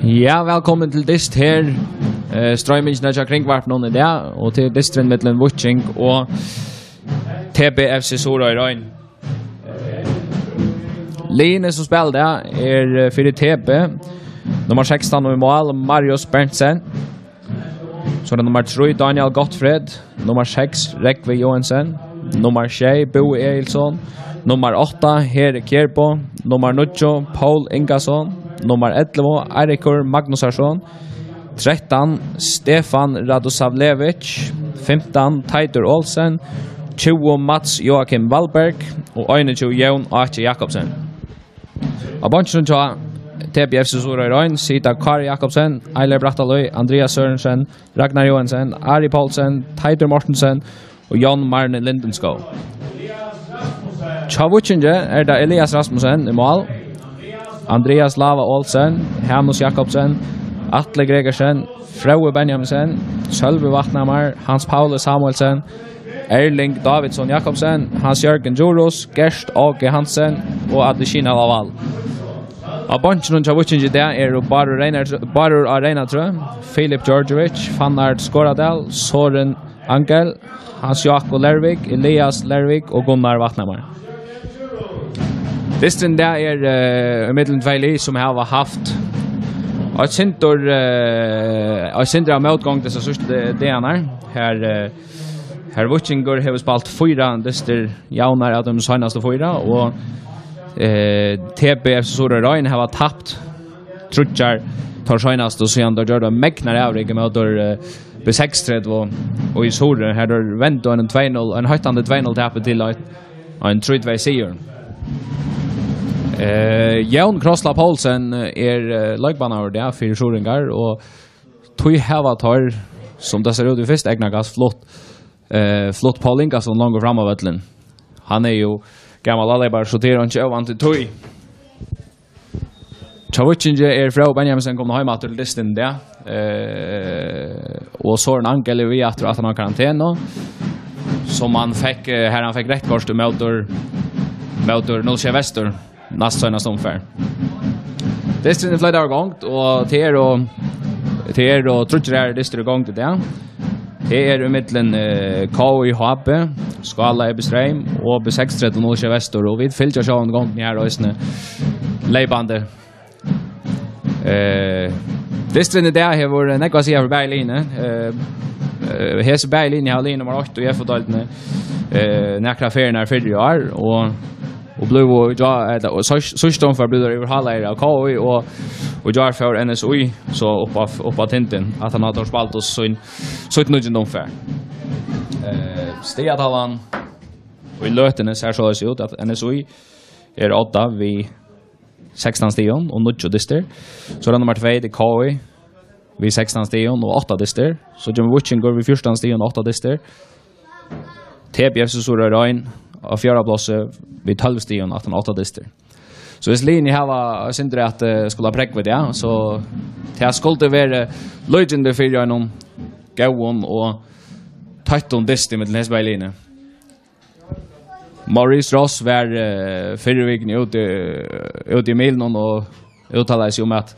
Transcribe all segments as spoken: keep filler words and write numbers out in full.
Ja, vælkomin til dyst her. Eh, stroymingin er hjá Kringvarpinum í dag, og til dystin millum Víking og T B F C Suðuroyar. Liðini, sum spæla í dag, er, eh, fyri T B, nummar sekstan í mál, Marius Berntsen. So er tað nummar trý, Daniel Gottfred. Nummar seks, Rógvi Joensen. Nummar sjey, Búi Egilson. Nummar átta, Heri Kjærbo. Nummar níggju, Poul Ingason. Nummar ellivu, Eirikur Magnusarson. Trettan, Stefan Radosavljevic. Fimtan, Teitur Olsen. Tjúgu, Mats Joakim Valberg. Og einogtjúgu, Jón Áki Jakobsen. Á bonkinum hjá T B F C Suðuroyar sita Kári Jakobsen, Eiler Brattalíð, Andreas Sørensen, Ragnar Joensen, Ari Poulsen, Teitur Mortensen og Jón Marni Lindenskov. Hjá Víkingi er tað Elias Rasmussen í mál, Andreas Lava Olsen, Hanus Jakobsen, Atle Gregersen, Fróði Benjaminsen, Sølvi Vatnhamar, Hans Pauli Samuelsen, Erling Davidsson Jakobsen, Hans Jørgen Djurhuus, Gert Åge Hansen og Adesina Lawal. Á bonkinum hjá Víkingi í dag eru Bárður Reinhard-, Bárður á Reynatrøð, Filip Djordjevic, Fannard Skoradal, Sorin Angel, Hans Jakob Lervik, Elias Lervik og Gunnar Vatnhamar. Dysturin í dag er, eh, í millum tvey lið, sum hava havt eitt sindur, eh, eitt sindur av mótgongd hesar síðstu dagarnar. Her, eh, her Víkingur hevur spælt fýra dystir javnar av teimum seinastu fýra, og, eh, T B F C Suðuroyar hava tapt tríggjar teir seinastu, síðan teir gjørdu megnar avrik ímóti, eh, B seksogtretivu og, og í Suðuroy, har teir vendu ein tvey null, ein hóttandi tvey null tapi til eitt, ein trý tvey sigur. Eh, Jón Krossla Poulsen er, eh, leikbannaður í dag fyri suðuroyingar, og tí hava teir, sum tað sær út í fyrsta eygnakast, flutt, eh, flutt Poul Ingason longur fram á vøllin. Hann er jú gamal áleypari, so tað er einki óvant í tí. Hjá Víkingi er Fróði Benjaminsen komin heim aftur til dystin í dag. Eh, og Sorin Angel er við aftur, aftan á karantenu, sum hann fekk, eh, har hann fekk reytt kort móti, móti null sjey Vestur næst seinasta umferð. Dysturin er fleytaður í gongd, og tað eru, tað eru tríggir aðrir dystir í gongd í dag. Tað er í millum, eh, K I H B, Skála E B Streym og B seksogtretivu null sjey Vestur, og vit fylgja sjálvandi gongdini her eisini leypandi. Eh, dysturin í dag hevur nógv at siga fyri bæði liðini. Eh, eh, hesi bæði liðini hava ligið nummar eitt í F O-deildini, eh, nakrar ferðir fyrr í ár, og, og blivu í gjár, ella, og síðst-, síðsta umferð blivu teir yvirhalaðir av K I, og, og í gjár fór N S I so upp á, upp á tindin, at hann hevur spælt og sín, sítt níggjunda umfar. Eh, stigatalan í løtuni sær soleiðis út, at N S I er á odda við sekstan stigum og níggju dystir. So er tað nummar tvey, tað er K I, við sekstan stigum og átta dystir. So kemur Víkingur við fjúrtan stigum og átta dystir. T B F C Suðuroyar á fjórða plássi við tólv stigum, aftan á átta dystir. So hvis liðini hava eitt sindur at, eh, skula prógva tað, ja, so tað skuldi verið líkindi fyri einum góðum og tøttum dysti millum hesi bæði liðini. Maurice Ross var, eh, fyrr í vikuni úti, úti í miðlunum og uttalaði seg um, at,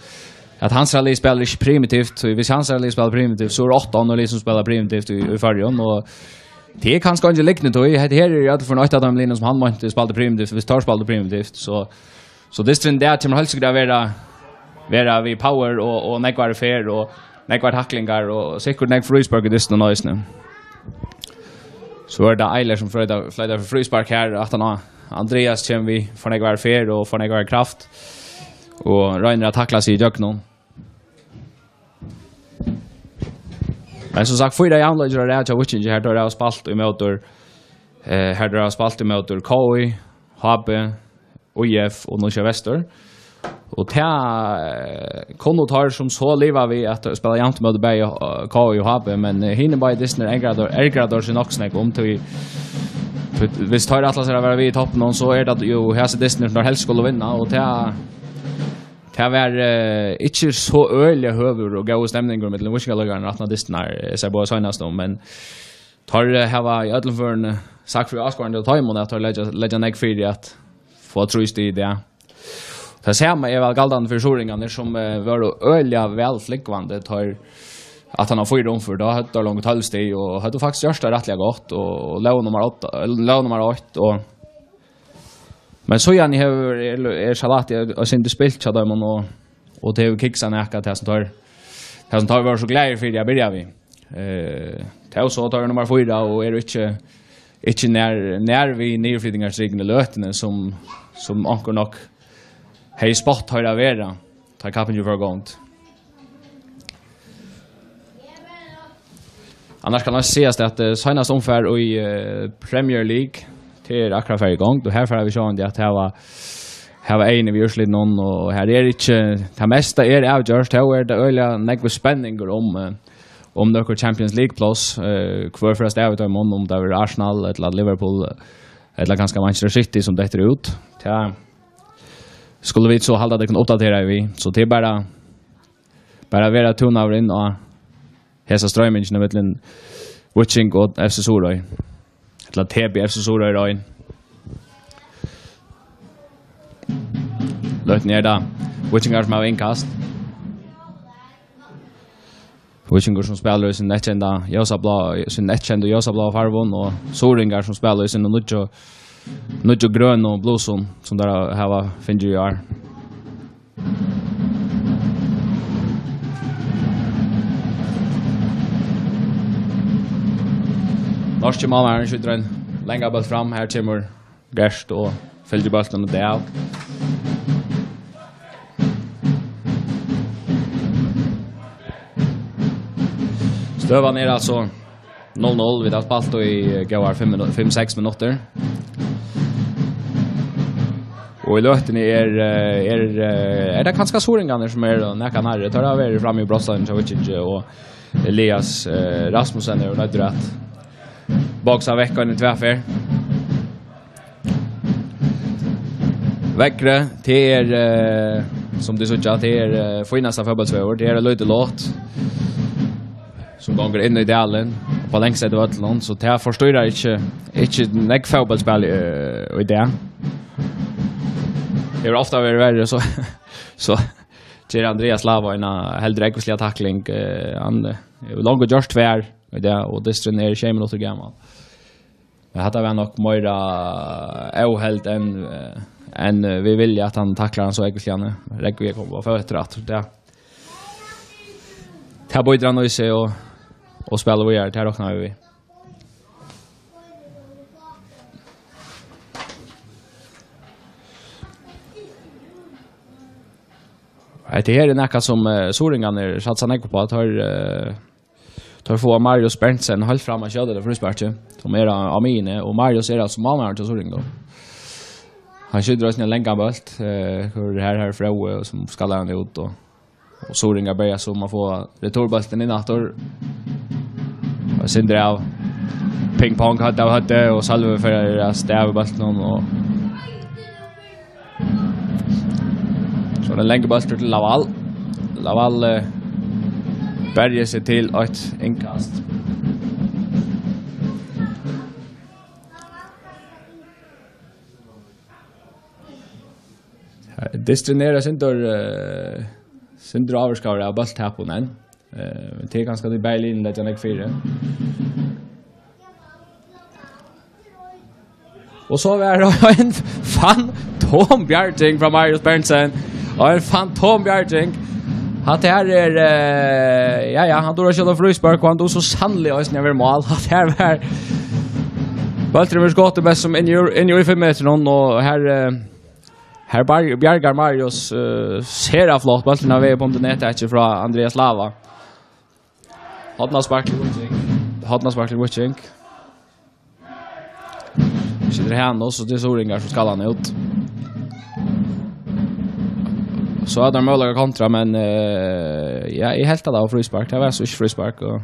at hansara lið spælir ikki primitivt, og hvis hansara lið spælir primitivt, so eru átta onnur lið, sum spæla primitivt í, í Føroyum, og tað er kanska eingin lygn í tí. Hetta her er í øllum førum eitt av teimum liðunum, sum hann meinti spældi primitivt, hvis teir spældu primitivt, so, so dysturin í dag kemur heilt sikkurt at vera, vera við power og, og nógvari ferð og nógvar taklingar og sikkurt nógv fríspark í dystinum eisini. So er tað Eiler, sum floytar, floytar fyri fríspark her, aftan á. Andreas kemur við for nógvari ferð og for nógvari kraft og roynir at takla seg ígjøgnum. Men sum sagt, fýra javnleikir á rað hjá Víkingi, har teir hava spælt ímóti, eh, har teir hava spælt ímóti K I, H B, I F og null sjey Vestur. Og tað, eh, kunnu teir sum so liva við at spæla javnt móti bæði, eh, K I og H B, men, eh, hinir báðir dystirnir ergra teir, ergra teir seg nokk so nógv um, tí, tí hvis teir ætla sær at vera við í toppinum, so er tað jú hesir dystirnir, sum teir helst skulu vinna, og tað, tað var, eh, ikki so øgiliga høgur og góður stemningur millum víkingaleikararnar aftan á dystirnar, eh, sær báðar seinastu, men teir, eh, hava í øllum førum, eh, sagt fyri áskoðararnar hjá teimum, at teir leggja, leggja nógv fyri at fáa trý stig í dag. Tað sama er væl galdandi fyri suðuroyingarnar, sum, eh, vóru øgiliga væl flúgvandi, teir, at hann har fýra umfyri, tá høvdu teir longu tólv stig og høvdu faktiskt gjørt tað rættiliga gott og, og lóg nummar átta, lóg nummar eitt og, men síðan hevur, er, er Shalati eitt sindur spilt hjá teimum og, og tað hevur kiksað nakað, tað sum teir, tað sum teir vóru so glaðir fyri at byrja við. Eh, tað er jo so, teir eru nummar fýra og eru ikki, ikki nær, nær við niðurflytingarstrikuni í løtuni, sum, sum onkur nokk hevði spátt teir at vera, tá kappingin fór í gongd. Annars kann man sigast at, eh, seinast umfar í, eh, Premier League, tað er akkurát farið í gongd, og her fara vit sjálvandi at hava, hava eyguni við úrslitunum, og her er ikki, tað mesta er avgjørt, tó er tað øgiliga nógvur spenningur um, eh, um nøkur Champions League pláss, eh, hvør fer at stava í teimum, um tað verður Arsenal, ella Liverpool, ella kanska Manchester City, sum dettur út. Tað skulu vit so halda tykkum uppdateraðar við, so tað er bara, bara vera túnaður inn á hesa stroymingina millum Víking og F C Suðuroy. Ella T B F C Suðuroy Royn. Løtuni er tað Víkingar sum hava innkast. Víkingur sum spælir í sín eyðkenda ljósabláa, sín eyðkendu ljósabláa farvum og suðuroyingar sum spæla í sínum nýggju, nýggju grønu blusum sum teir hava fingið í ár. Norski málmaðurin skjýtur ein langan bólt fram. Her kemur Gert og fylgir bóltinum út av. Støðan er altso null null. Vit hava spælt í, eh, góðar fimm minu-, fimm, seks minuttir. Og í løtuni er, eh, er, eh, er tað kanska suðuroyingarnir sum eru nakað nærri. Teir hava verið frammi í brotsstovuni hjá Víkingi, og Elias, eh, Rasmussen er jo noyddur at boksa vekk ein tvær ferð. Veðrið, tað er, eh, sum tit síggja, tað er, eh, fínasta fótbóltsveður. Tað er eitt lítið lot, sum gongur inn í dalin, upp á lengsta enda av øllum, so tað forstýrar ikki, ikki nógv fótbóltsspæl, eh, í dag. Hevur ofta verið verri, so, so ger Andreas Lava eina heldur ógvusliga takling, eh, hann, eh, hevur longu gjørt tvær í dag, og dysturin er sjey minuttir gamal. Men hatta var nokk meira óheilt enn, eh, enn, eh, vit vilja, at hann taklar hann so ógvusliga. Rógvi er komin á føtur aftur, ja. Tað bítur hann í seg og, og spælir víðari, tað rokna vit við. Hetta her er nakað sum, eh, suðuroyingarnir satsa nógv upp á, teir, eh, Teir fáa Marius Berntsen heilt fram at skjóta tað frísparkið, sum er á, á miðjuni, og Marius er altso málmaðurin hjá suðuroyingum. Hann skjýtur eisini ein langan bólt, eh, her, her er Fróði, sum skallar hann út, og, og suðuroyingar berjast um at fáa returbóltin inn aftur. Og eitt sindur av ping-pong, høvd av høvdi, og Sølvi fer at stava bóltin, og So er tað langur bóltur til Lawal. Lawal, eh, berjir seg til eitt innkast. Dysturin er eitt sindur, eh, sindur ávirkaður av bólttapum enn. Eh, tað er kanska tí bæði liðini leggja nógv fyri. Og so var ein fantom bjarging frá Marius Berntsen. Og ein fantom bjarging. Hatta her er, eh, ja, ja, hann dugir at skjóta fríspark, og hann dugir so sanniliga eisini at vera í mál. Hatta her var bólturin verður skotin best sum inn í, inn í fimm metrar, og her, eh, Her bar-, bjargar Marius, eh, sera flott bóltin av veg upp undir nettakið frá Andreas Lava. Hornaspark til Víking. Hornaspark til Víking. Skjýtur hann, og so tað eru suðuroyingar sum skallar hann út. So er tað møguleiki at kontra, men, eh, ja, eg helt at tað var fríspark. Tað var so ikki fríspark, og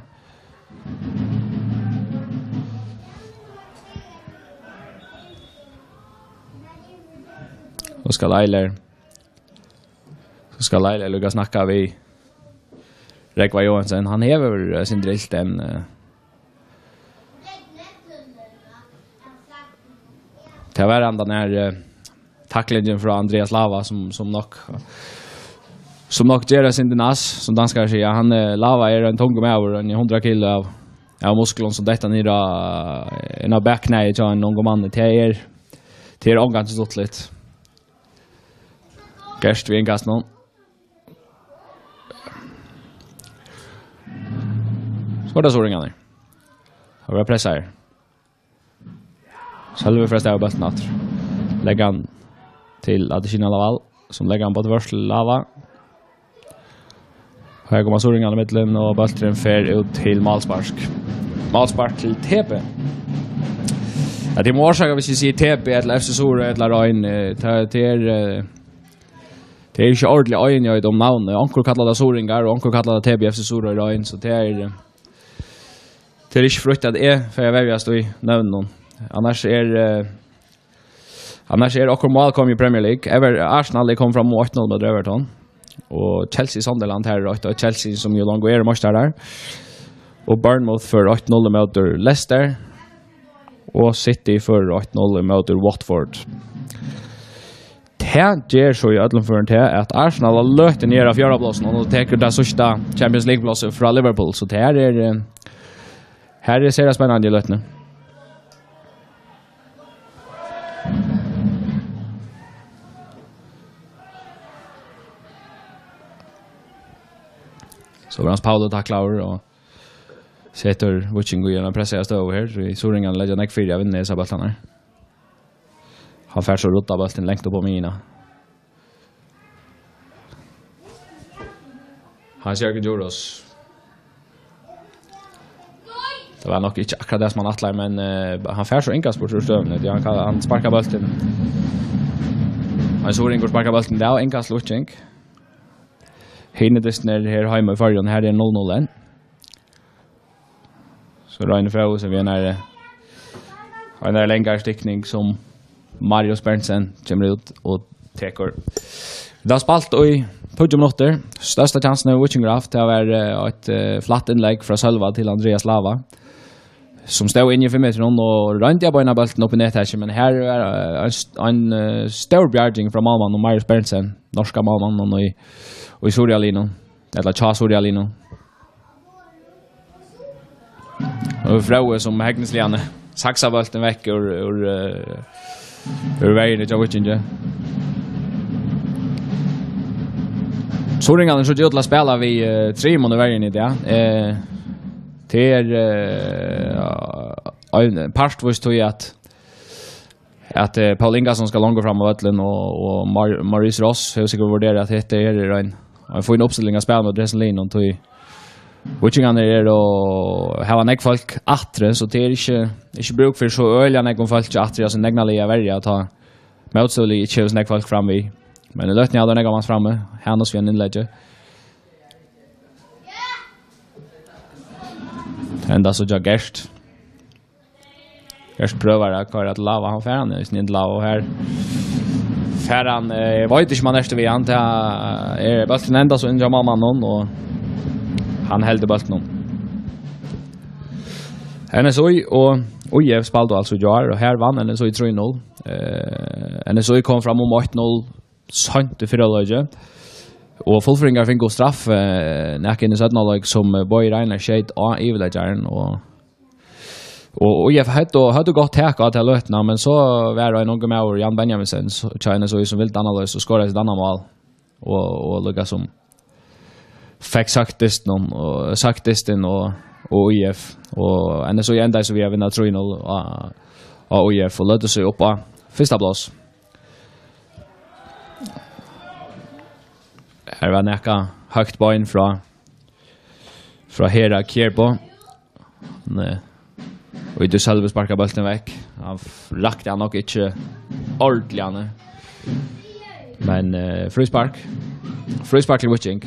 So skal Eiler, so skal Eiler líka snakka við Rógva Joensen. Hann hevur, eh, sindur ilt enn, eh, tað var hann, tann her, eh, taklingin frá Andreas Lava, sum, sum nokk, sum nokk ger eitt sindur nas, sum danskarar siga. Hann, eh, Lava er ein tungur maður, hann er hundrað kilo av, av musklum, sum detta niður á, inn á bakknæið hjá einum ungum manni. Tað er, tað er ongantíð stuttligt. Gert við innkastinum. So er tað Suðuroyingarnir. Hann verður pressaður. Sølvi fær staðið bóltin aftur. Leggur hann til Adesina Lawal, sum leggur hann á tvørs til Lava. Her koma Suðuroyingarnir ímillum, og bólturin fer út til málspark. Málspark til T B. Ja, tað má orsaka, hvis eg sigi T B ella F C Suðuroy ella Royn, eh, tað, tað er, eh, tað er ikki ordiliga einigheit um navnið. Onkur kallar tað Suðuroyingar, og onkur kallar tað T B F C Suðuroy Royn, so tað er, eh, tað er ikki frítt at eg fái at verjast í nøvnunum. Annars er, eh, Annars er okkurt mál komið í Premier League. Ever-, Arsenal er komið fram um eitt null móti Everton. Og Chelsea Sunderland her er eitt, og Chelsea sum jú longu eru meistarar. Og Bournemouth fær eitt null móti Leicester. Og City fær eitt null móti Watford. Tað ger so í øllum førum til, at Arsenal á løtuni er á fjórða plássinum og tekur tað síðsta Champions League-plássið frá Liverpool. So tað her er, eh, her er sera spennandi í løtuni. So verður Hans Pauli taklaður og setur Víking í eina pressaða støðu her. Suðuroyingarnir leggja nógv fyri at vinna hesar bóltarnar. Hann fær so ruddað bóltin langt upp á miðjuna. Hans Jørgen Djurhuus. Tað var nokk ikki akkurát tað sum hann ætlaði, men, eh, hann fær so innkast burtur úr støðuni, tí hann kann, hann sparkar bóltin. Ein Suðuroyingur sparkar bóltin, tað er innkast til Víking. Hinir dystirnir her heima í Føroyum, her er null null enn. So Royni Fróði, sum við einari, einari langari stikning, sum Marius Berntsen kemur út og tekur. Vit hava spælt í tíggju minuttir. Størsta kjansin hevur Víkingur havt. Tað var, eh, eitt, eh, flatt innlegg frá Sølva til Andreas Lava, sum stóð inni í fimm metrum og royndi at beina bóltin upp í nettakið, men her var, eh, ein st-, ein, eh, stór bjarging frá málmanninum Marius Berntsen, norska málmanninum í, í Suðuroyarliðnum, ella hjá Suðuroyarliðnum. Og Fróði sum hegnisliga saksar bóltin vekk úr, úr, eh, úr verjuni hjá Víkingi. Suðuroyingarnir síggja út til at spæla við, eh, trimum í verjuni í dag. Eh, tað er, eh, ein, partvíst tí at at, eh, Poul Ingason skal longur fram á vøllin, og, og Mar-, Maurice Ross hevur sikkurt vurderað at hetta her er ein, ein fín uppstilling at spæla móti hesum liðnum, tí Víkingarnir eru og hava nógv fólk aftur, so tað er ikki, ikki brúk fyri so øgiliga nógvum fólki aftur í sín egna liði at verja, tá mótstøðuliðið ikki hevur so nógv fólk fram við. Men í løtuni hava teir nógvan mans frammi, Hanus við einum innleggi. Henda so hjá Gert. Gert prøvar at koyra til Lava, hann fær hann í sniðin til Lava, og her fær hann, eh, eg veit ikki um hann ertir við hann, tað er bólturin enda so inn hjá málmanninum, og hann heldur bóltinum. N S Í og Í F spældu altso í gjár, og her vann N S Í trý null. Eh, N S Í kom fram um eitt null seint í fyrra hálvleiki, og Fuglfirðingar fingu straff, eh, nakað inn í seinna hálvleik, sum, eh, Bogi Reinhardt skeyt á yvirliggjaran, og Og, og Í F høvdu, høvdu gott tak á ta løtuna, men so var ein ungur maður, Jan Benjaminsen, s-, hjá N S Í, sum vildi annarleiðis og skoraði sitt annað mál. Og, og líkasum fekk sagt dystin um, og sagt dystin og, og Í F. Og N S Í endaði so við at vinna trý null á, á Í F og løgdu seg upp á fyrsta pláss. Her var nakað høgt bein frá, frá Hera Kjerbo. Nei. Og í tí Sølvi sparkar bóltin vekk. Hann f-, rakti hann nokk ikki ordiliga, nei. Men, eh, fríspark. Fríspark til Víking.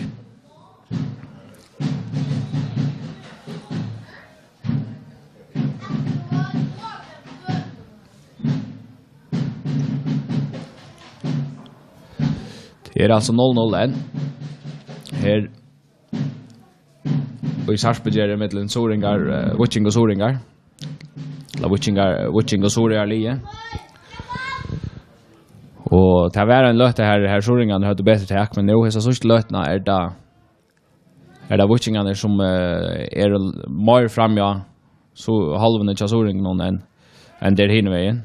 Tað er altso null null enn. Her í Sarpugerði millum Suðuroyingar, eh, Víking og Suðuroyingar. Ella Víkingar, Víking og Suðuroyar liðið. Og tað var ein løta her, her Suðuroyingarnir høvdu betri tak, men nú hesa síðstu løtuna er tað, er tað víkingarnir, sum, eh, eru meir frammi á so hálvuni hjá Suðuroyingunum enn, enn tað er hin vegin.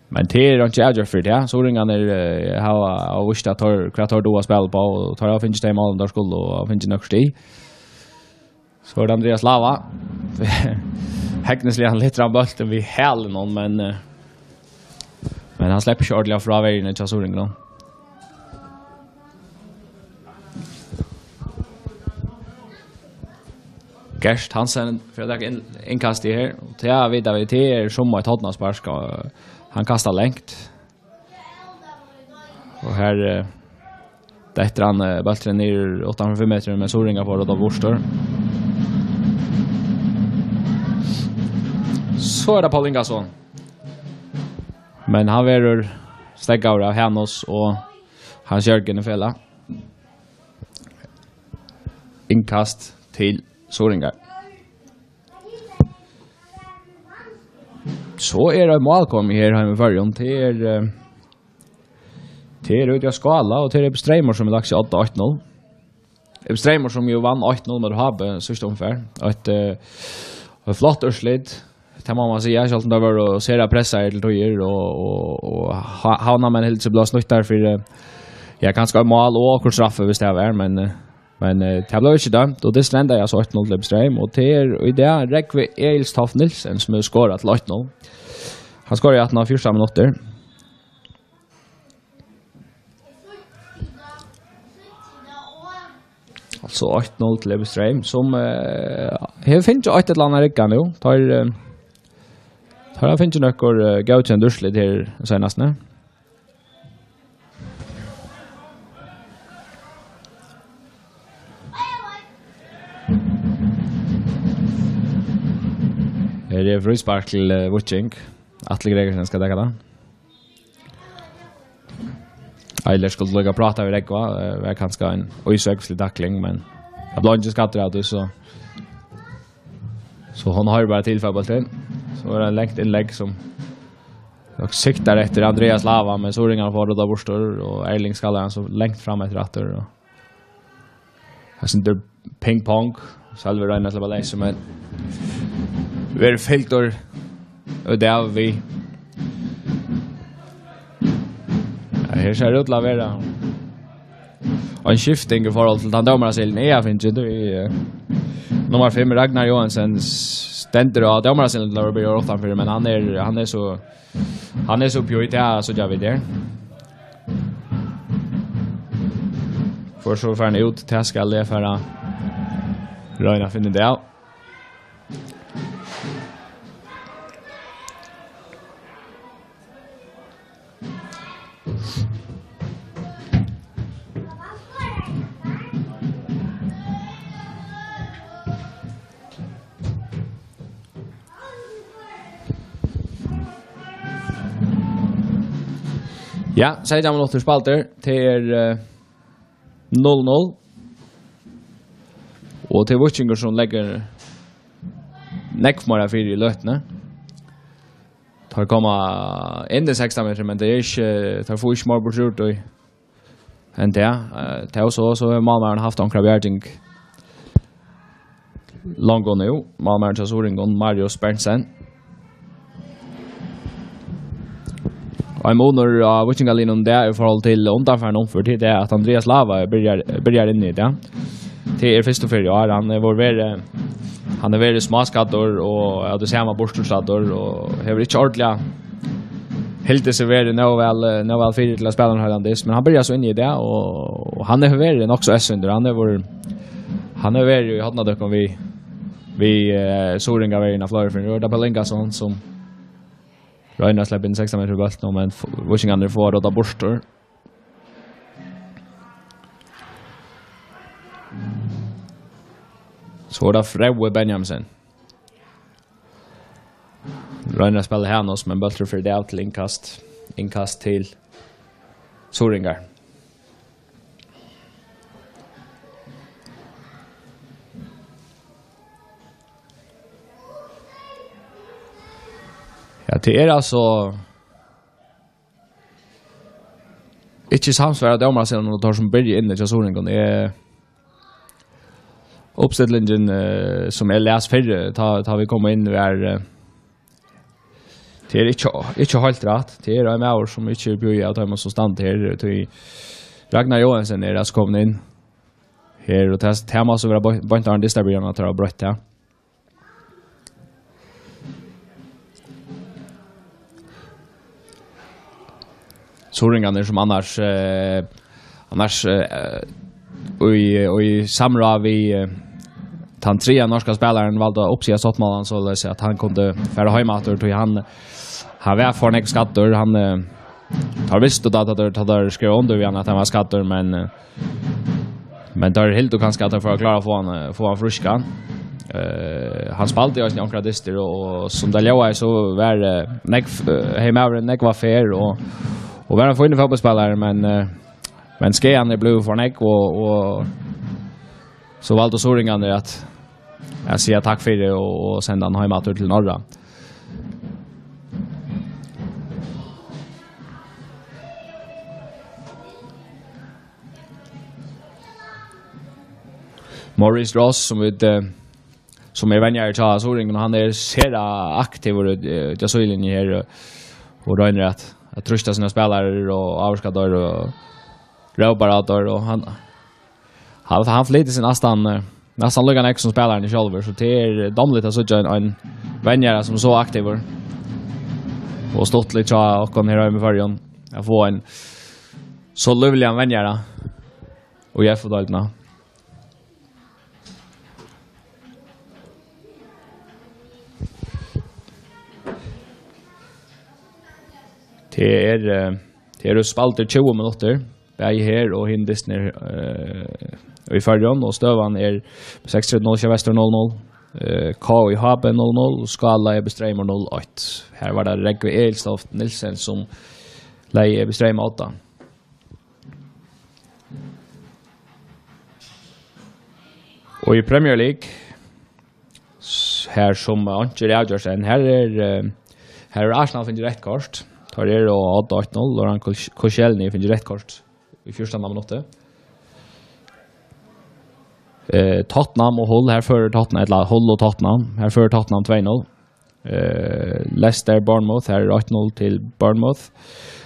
Men tað er ikki avgjørt fyri tað. Suðuroyingarnir, eh, hava, hava víst, at teir, hvat teir duga at spæla upp á, og teir hava fingið tey málini, teir skulu, og hava fingið nøkur stig. So er tað Andreas Lava. Hegnisliga lyftir hann bóltin við hælunum, men, eh, men hann sleppur ikki ordiliga frá verjuni hjá Suðuroyingunum. Gert Hansen fer at taka inn, innkastið her. Og tað vita vit, tað er sum eitt hornaspark, og hann kastar langt. Og her, eh, dettur hann, eh, bólturin niður uttanfyri fimm metrar, men Suðuroyingar fáa rotað burtur. So er tað Pól Ingason. Men hann verður steðgaður av Hanus og Hans Jørgen í felag. Innkast til Suðuroyingar. So er eitt mál komið her heima í Føroyum. Tað er, eh, tað er úti á Skála, og tað er Ibbi Streymur, sum er lagt seg odda eitt null. Ibbi Streymur, sum jo vann eitt null móti H B síðstu umferð. Eitt, eh, eitt flott úrslit. Tað má man siga, sjálvt um teir vóru sera pressaðir til tíðir, og, og, og ha-, Havnarmenn hildu seg blíva snýttar fyri, ja, kanska eitt mál og okkurt straffi, viss tað var, men, eh, men, eh, tað bleiv ikki dømt, og dysturin endaði altso eitt null til Ibbi Streym, og tað er í dag Rógvi Egilstoft Nielsen, sum hevur skorað til eitt null. Hann skoraði aftan á fjúrtan minuttir. Altso eitt null til Ibbi Streym, sum, eh, hevur fingið eitt ella annað riggað nú. Teir, eh, teir hava fingið nøkur, eh, góðkend úrslit her seinast, ne? Her er fríspark til, eh, Víking. Atli Gregersen skal taka tað. Eilert skuldi líka prata við Rógva, eh, var kanska ein ósøkslig takling, men hann bleiv ikki skaddur av tí, so, so hann hoyrir bara til fótbóltin. So er tað eitt langt innlegg sum nokk siktar eftir Andreas Lava, men Suðuroyingarnir fáa rotað burtur, og Erling skallar hann so langt fram eftir aftur, og Her stendur ping pong. Sølvi roynir at sleppa leysur, men verður fylgdur út av við. Ja, her sær út til at vera ein skifting í forhold til tann dómarasílin eg havi fingið. Tí, eh, nummar fimm, Ragnar Johansen, s-, stendur á dómarasílin til at vera byrjaður uttanfyri, men hann er, hann er so Hann er so pjúk, tað síggja vit her. Fór so farin út, tað skal eg fara royna at finna út av. Ja, seytjan minuttir spældir. Tað er, eh, null null. Og tað er Víkingur, sum leggur nógv meira fyri í løtuni. Teir koma inn í sekstan metrar, men tað er ikki, teir fáa ikki meir burtur úr tí. Enn tað, eh, tað er so, so hevur málmaðurin havt onkra bjarging longu nú. Málmaðurin hjá Suðuroyingum, Marius Berntsen. Og ein munur á víkingaliðnum í dag í forhold til undanfarna umferð, tað er at Andreas Lava byrjar, byrjar inni í dag. Tað er fyrstu ferð í ár. Hann hevur verið, hann hevur verið smáskaddur og av tí sama burturstaddur og hevur ikki ordiliga hildið seg verið nóg væl, eh, nóg væl fyri til at spæla ein heilan dyst, men hann byrjar so inni í dag, og, og hann hevur verið nokk so eyðsýndur. Hann hevur, hann hevur verið í hornadøgum við, við, eh, Suðuroyingaverjuna fleiri ferðir. Nú er tað Pól Ingason, sum roynir at sleppa inn sekstan metrar í bóltin, men f-, víkingarnir fáa rotað burtur. So er tað Fróði Benjaminsen. Roynir at spæla Hanus, men bólturin fer av til innkast. Innkast til Suðuroyingar. Tað er altso ikki samsvarandi dómaraskipanin og teir sum byrja inni hjá Suðuroyingum. Eg, uppstillingin, eh, sum eg las fyrr, tá, tá vit komu inn, var, eh, tað er ikki, ikki heilt rætt. Tað er ein maður, sum ikki er búði av teimum, sum standa her, tí Ragnar Joensen er altso komin inn her, og tað, tað má so vera beint, beint av ein dystabyrjan, at teir hava broytt tað. Suðuroyingarnir, sum annars, eh, annars, eh, í, í samráð við, eh, tann triðja norska spælaran, valdu at uppsiga sáttmálan, soleiðis at hann kundi fara heim aftur, tí hann, hann var for nógv skaddur. Hann, eh, teir vistu tá, tá teir, tá teir skrev undir við hann, at hann var skaddur, men, eh, Men teir hildu kanska, at teir fóru at klára at fáa hann, eh, fáa hann frískan. Eh, hann spældi eisini onkrar dystir, og, og sum tað ljóðaði, so var, eh, nógv, eh, hevði maðurin nógva ferð, og, og var ein fínur fótbóltsspælari, men, eh, men skaðin er blivin for nógv, og, og so valdu suðuroyingarnir at, at siga takk fyri og, og senda hann heim aftur til Norra. Maurice Ross, sum vit, eh, sum er venjari hjá Suðuroyingum, hann er sera aktivur, eh, hjá síðulinjuni her, og, og roynir at, at trýsta sínar spælarar og ávirka teir og rópar á teir, og hann, hann, hann flytur seg næstan, eh, næstan líka nógv sum spælarin sjálvur, so tað er dámligt at síggja ein, ein venjara sum er so aktivur og stuttligt hjá okkum her heima í Føroyum at fáa ein so lívligan venjara í F-deildini. Tað er, eh, tað eru spældir tjúgu minuttir, bæði her og hin dystin, eh, í Føroyum, og støðan er seksogtretivu null, Sjóvestur null null, eh, K I H B null null, Skála E B Streymur null eitt. Her var tað Rógvi Egilstoft Nielsen, sum legði E B Streym á odda. Og í Premier League, s-, her sum einki er avgjørt enn, her er, eh, her er Arsenal fingið reytt kort. Teir eru á odda eitt null, Laurent Koscielny fingið reytt kort í fjúrtanda minutti. Eh, Tottenham og Hull, her førir Tottenham, ella Hull og Tottenham, her førir Tottenham tvey null. Eh, Leicester, Bournemouth, her er eitt null til Bournemouth.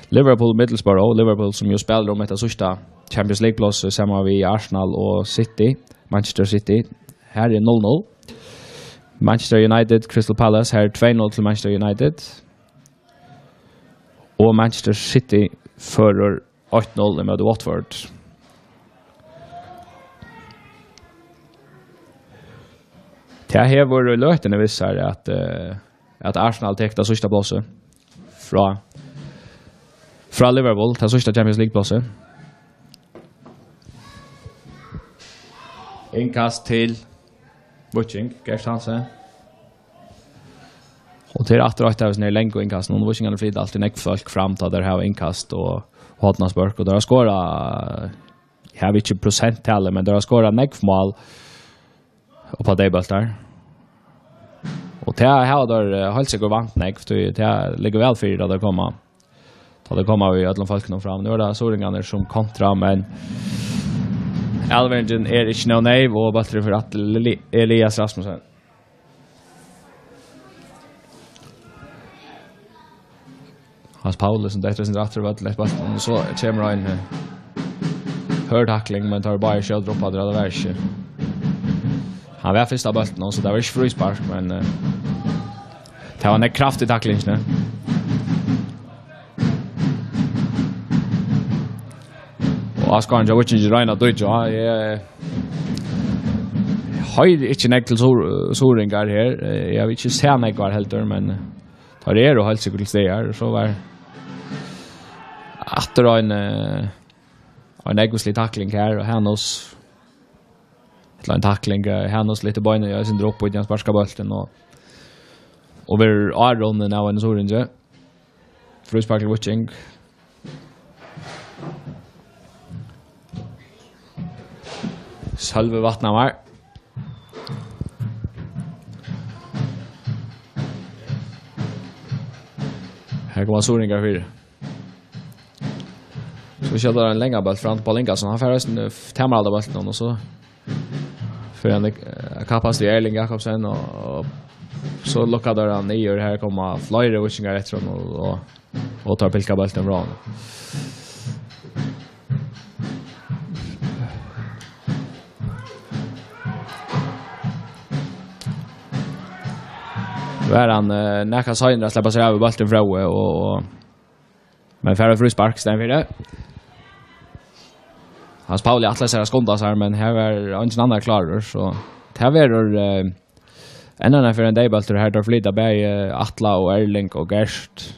Liverpool, Middlesbrough, Liverpool, sum jo spælir um hetta síðsta Champions League-pláss, saman við Arsenal og City, Manchester City. Her er null null. Manchester United, Crystal Palace, her er tvey null til Manchester United. Og Manchester City førir eitt null ímóti Watford. Tað hevur í løtuni víst sær, at, eh, at Arsenal tekur tað síðsta plássið frá, frá Liverpool, tað síðsta Champions League-plássið. Innkast til Víking, Gert Hansen. Og tað er aftur eitt av hesum her langu innkastunum. Víkingarnir flyta altíð nógv fólk fram, tá teir hava innkast og hornaspørk, og teir hava skorað, eg havi ikki prosenttali, men teir hava skorað nógv mál upp á tey bóltar. Og tað hava teir, eh, heilt sikkurt vant nógv, tí tað liggur væl fyri, tá teir koma, tá teir koma við øllum fólkunum fram. Nú er tað suðuroyingarnir sum kontra, men avveringin er ikki nóg neyv, og bólturin fer aftur til Eli-, Elias Rasmussen. Hans Pauli, sum dettur eitt sindur aftur á vøllin eftir bóltin, og so kemur ein, eh, hørð takling, men teir báðir skjóta upp aftur, tað var ikki. Hann var fyrst á bóltinum, so tað var ikki fríspark, men, eh, tað var ein kraftig takling, ne? Og áskoðarin hjá Víkingi roynir at doyggja, ja, eg, eg hoyri ikki nógv til suður-, suðuroyingar her. Eg havi ikki sæð nógvar heldur, men, eh, teir eru heilt sikkurt til staðar. Og so var aftur ein, eh, ein ógvuslig takling her, og Hanus, ella ein takling, eh, Hanus lyftir beinini, ja, eitt sindur upp, og hann sparkar bóltin, og, og verður árunnið av einum suðuroyingi. Fríspark til Víking. Sølvi Vatnhamar. Her koma suðuroyingar fyri. So skjóta teir ein langan bólt fram til Pól Ingason. Hann fær eisini tamarhalda bóltin, og so fer hann, eh, at kappast við Erling Jakobsen, og, og so lukkar teir hann niður. Her koma fleiri víkingar eftir honum, og, og, og teir pilka bóltin frá honum. Var hann, eh, nakað seinur at sleppa sær av við bóltin, Fróði, og, og, men fær eitt fríspark í staðin fyri. Hans Pauli ætlar sær at skunda sær, men her var eingin annar klárur, so tað verður, eh, enn ein ferð ein deyðbóltur her, teir flyta bæði Atla og Erling og Gert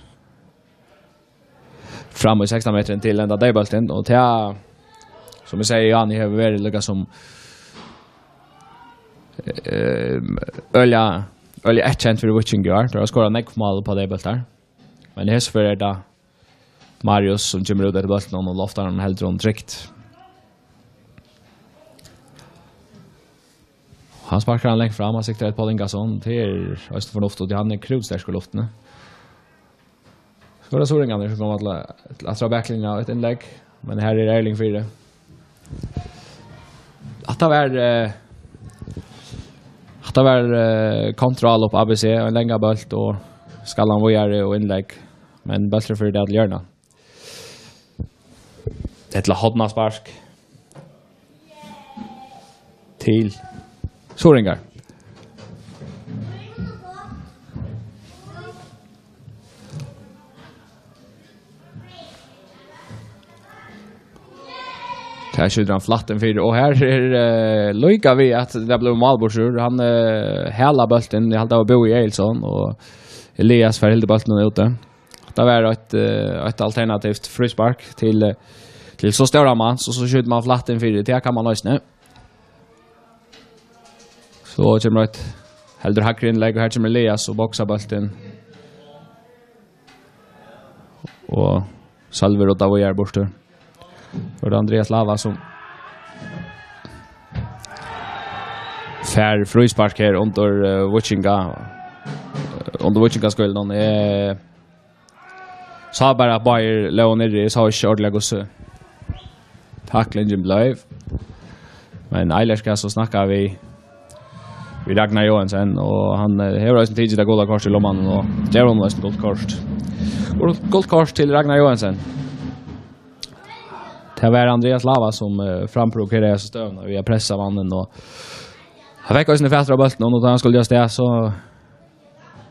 fram í sekstan metrin til enda deyðbóltin, og tað, sum eg sigi, Jani hevur verið líka sum, eh, øgiliga, øgiliga eyðkent fyri Víking í ár. Teir hava skorað nógv mál upp á deyðbóltar. Men hesa ferð er tað Marius, sum kemur út eftir bóltinum og loftar hann heldur honum trygt. Hann sparkar hann langt fram, hann siktar eftir Pól Ingason. Tað er eisini fornuftigt, tí hann er krútsterkur í luftini. So er tað suðuroyingarnir, sum koma til at, til at trá baklinja og eitt innlegg. Men her er Erling fyri. Hatta var, eh, hatta var, eh, kontra upp A B C, ein langan bólt og skallan víðari og innlegg. Men bólturin fer til hjørna. Ella hornaspark. Til suðuroyingar. Tað skjýtur hann flatt inn fyri, og her er, eh, líka við at tað blívur mál burtur. Hann, eh, halar bóltin, eg haldi, tað var Búi Egilson, og Elias fær hildið bóltin úti. Tað var eitt, eh, eitt alternativt fríspark til, eh, til so stóran mann, so, so skjýtur mann flatt inn fyri, tað kann mann eisini. So kemur eitt heldur hægri innlegg, og her kemur Elias og boksar bóltin. Og Sølvi ruddar víðari burtur. Og tað er Andreas Lava sum fær fríspark her undir, eh, Víkinga, eh, undir Víkingaskílunum. Eh, sá bara at báðir lógu niðri, eg sá ikki ordiliga hvussu taklingin bleiv. Men Eilert skal so snakka við, við Ragnar Joensen, og hann, eh, hevur eisini tikið tað gula kortið í lummanum og gevur honum eisini gult kort. Og gult kort til Ragnar Joensen. Tað var Andreas Lava sum, eh, framprovokerar hesa støðuna við at pressa mannin, og hann fekk eisini fatur á bóltinum, og tá hann skuldi avstað, so,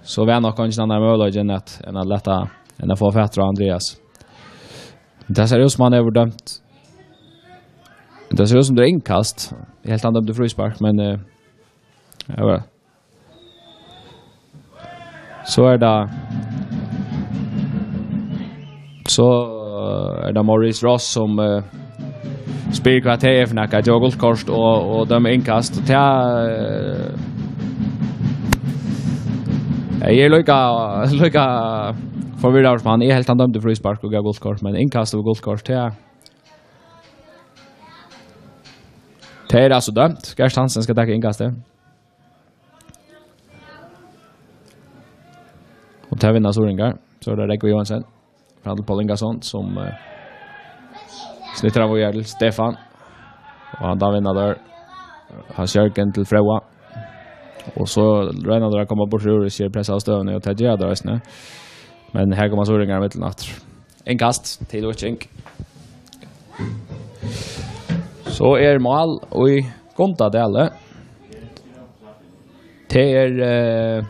so var nokk eingin annar møguleiki enn at, enn at lata, enn at fáa fatur á Andreas. Tað sær út sum hann hevur dømt. Tað sær út sum tað er innkast. Eg helt hann dømdi fríspark, men, eh, ja, var. So er tað, so, eh, er tað Maurice Ross sum, eh, spyr hvat tað er fyri nakað, at geva gult kort og, og døma innkast. Og tað, eh, eg eri líka, líka forvirraður sum hann. Eg helt hann dømdi fríspark og gav gult kort, men innkast og gult kort, tað, tað er altso dømt. Gert Hansen skal taka innkastið. Og tað vinna suðuroyingar. So er tað Rógvi Joensen. Fram til Pól Ingason, sum, eh, snittar hann víðari til Stefan. Og hann tá vinna har. Hans Jørgen til Fróða. Og so royna teir at koma burtur úr, sær pressa á støðuni, og tað gera teir eisini. Men her koma suðuroyingar ímillum aftur. Innkast til Víking. So er mál í Gundadali. Tað er, eh,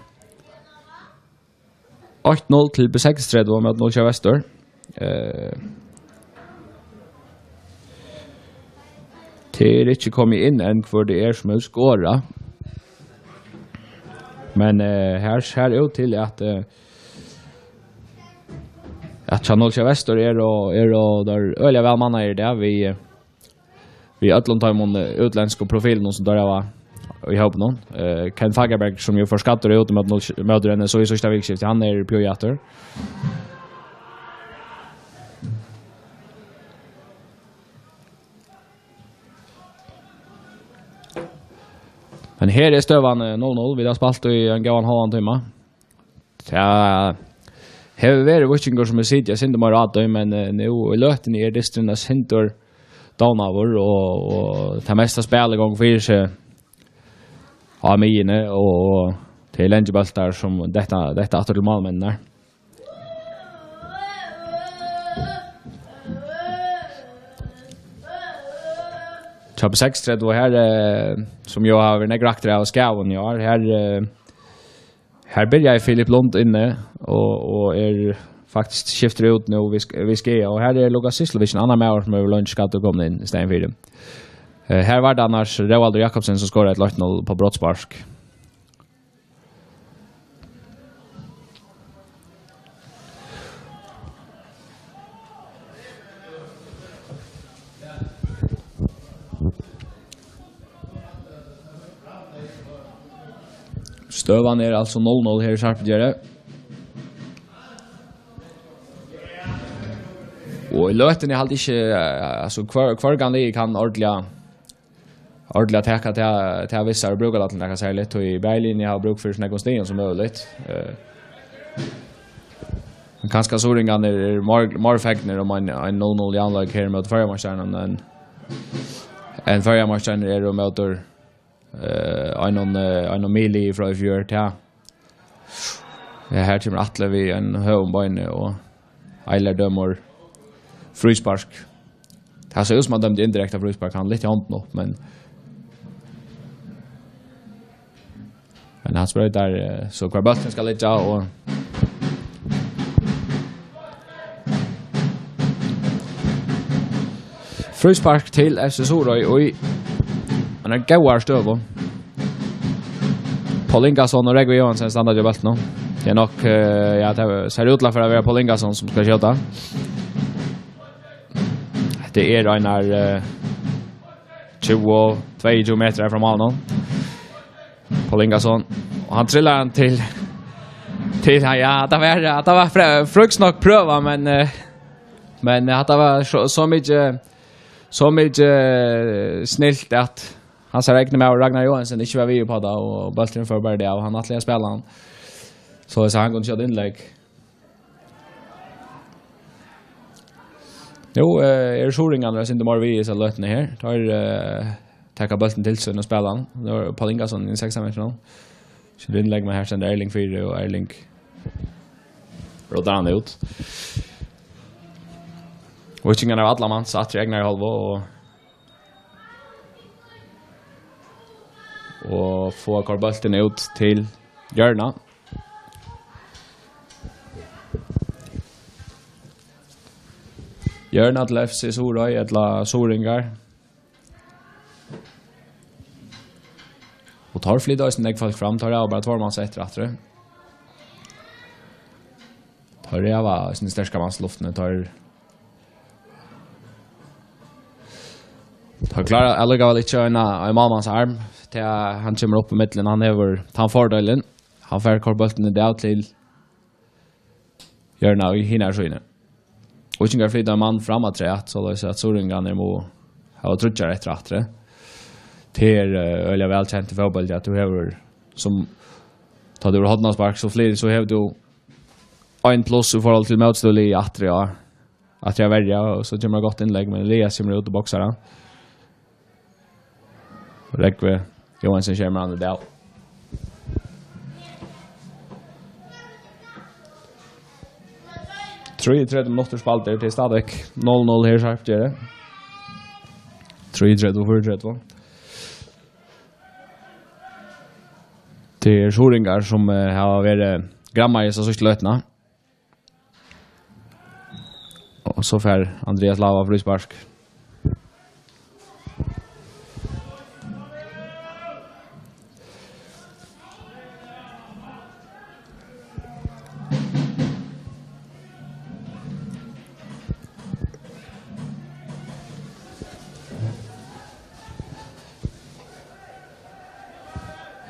eitt null til B seksogtretivu móti Nólsoy Vestur. Eh, tað er ikki komið inn enn, hvør tað er, sum hevur skorað. Men, eh, her sær út til at, eh, at hjá Nólsoy Vestur er og, er og teir øgiliga væl mannaðir í dag við, eh, við øllum teimum, eh, útlendsku profilunum sum teir hava í hópinum. Eh, Ken Fagerberg, sum jú fór skaddur út móti, móti N S O í síðsta vikuskifti, hann er pjúi aftur. Men her er støðan, eh, null null. Vit hava spælt í ein góðan hálvan tíma. Tað, hevur verið Víkingur, sum er sitið eitt sindur meira á tí, men, eh, nú í løtuni er dysturin eitt sindur dovnaður, og, og tað mesta spælið gongur fyri seg á miðjuni, og, og tað eru langir bóltar, sum detta, detta aftur til málmenninar. Hjá B seksogtretivu her, eh, sum jo hava verið nógv raktir av skaðum í ár, her, eh, her byrjaði Filip Lund inni og, og er faktiskt skiftur út nú við sk-, við skaða, og her er Lukas Syslovic, ein annar maður sum hevur leingi skaddur, komin inn í staðin fyri. Eh, her var tað annars Róaldur Jakobsen, sum skoraði til eitt null á brotsspark. Støðan er altso null null her í Sarpagili. Og í løtuni haldi eg ikki, eh, altso, hvør, hvør kann lið kann ordiliga ordiliga taka tað, tað við sær og brúka tað til nakað serligt, tí bæði liðini hava brúk fyri so nógvum stigum sum møguligt. Eh, men kanska Suðuroyingarnir eru meir, meir fegnir um ein, ein null null javnleik her móti føroyameistarunum enn, enn føroyameistararnir eru móti, eh, einum, eh, einum Mili frá í fjør, tað. Ja, her kemur Atli við einum høgum beini og Eiler dømir fríspark. Tað sær út sum hann dømdi indirekta fríspark, hann lyfti hondina upp, men, men hann sproytar, eh, so hvar bólturin skal liggja, og fríspark til F C Suðuroy í eini góðari støðu. Pól Ingason og Rógvi Johansen standa við bóltin nú. Tað er nokk, eh, ja, tað sær út til at vera Pól Ingason sum skal skjóta. Tað er einar, eh, tjúgu, tveyogtjúgu metrar frá málinum. Pól Ingason. Og hann trillar hann til, til, ja, tað var, tað var fre-, frískt nokk prøva, men, eh, men, eh, tað var so, so mikið, so mikið, eh, snilt at hansara egni maður Ragnar Johansen ikki var við upp á tað, og bólturin fór bara av, og hann ætlaði at spæla hann. So, so hann kundi skjóta innlegg. Nú, eh, eru suðuroyingarnir eitt sindur meir við í hesi løtuni her. Teir, eh, taka bóltin til sín og spæla hann. Nú er Pól Ingason í sekstan metrum. Skjótt innlegg, men her stendur Erling fyri, og Erling rótar hann út. Víkingar hava allan mann sett í egnari hálvu, og og fáa koyrt bóltin út til hjørna. Hjørna til F C Suðuroy, ella suðuroyingar. Og teir flyta eisini nógv fólk fram, teir hava bara tveir mans eftir aftur. Teir hava eisini sterka mans í luftini, teir Teir klára allíkavæl ikki ein, ein málmannsarm, tí hann kemur upp í millum, hann hevur tann fordeilin. Hann fær koyrt bóltin í dag til hjørna í hinari síðuni. Víkingar flyta ein mann fram afturat, soleiðis at suðuroyingarnir mugu hava tríggjar eftir aftur. Tað er, eh, øgiliga væl kent í fótbólti, at tú hevur, sum, tá tú hevur hornaspark, so fleiri, so hevur tú ein pluss í forhold til mótstøðuliðið aftur, ja. At eg verja, og so kemur eitt gott innlegg, men Elias kemur út og boksar hann. Rógvi Johansen kemur hann í dag. Trýogtretivu minuttir spældir, tað er stadigvæk null null her, Sarpagili. Trýogtretivu, fýraogtretivu. Tað eru suðuroyingar, sum, eh, hava verið grammaðir hesa síðstu løtuna. Og so fær Andreas Lava fríspark.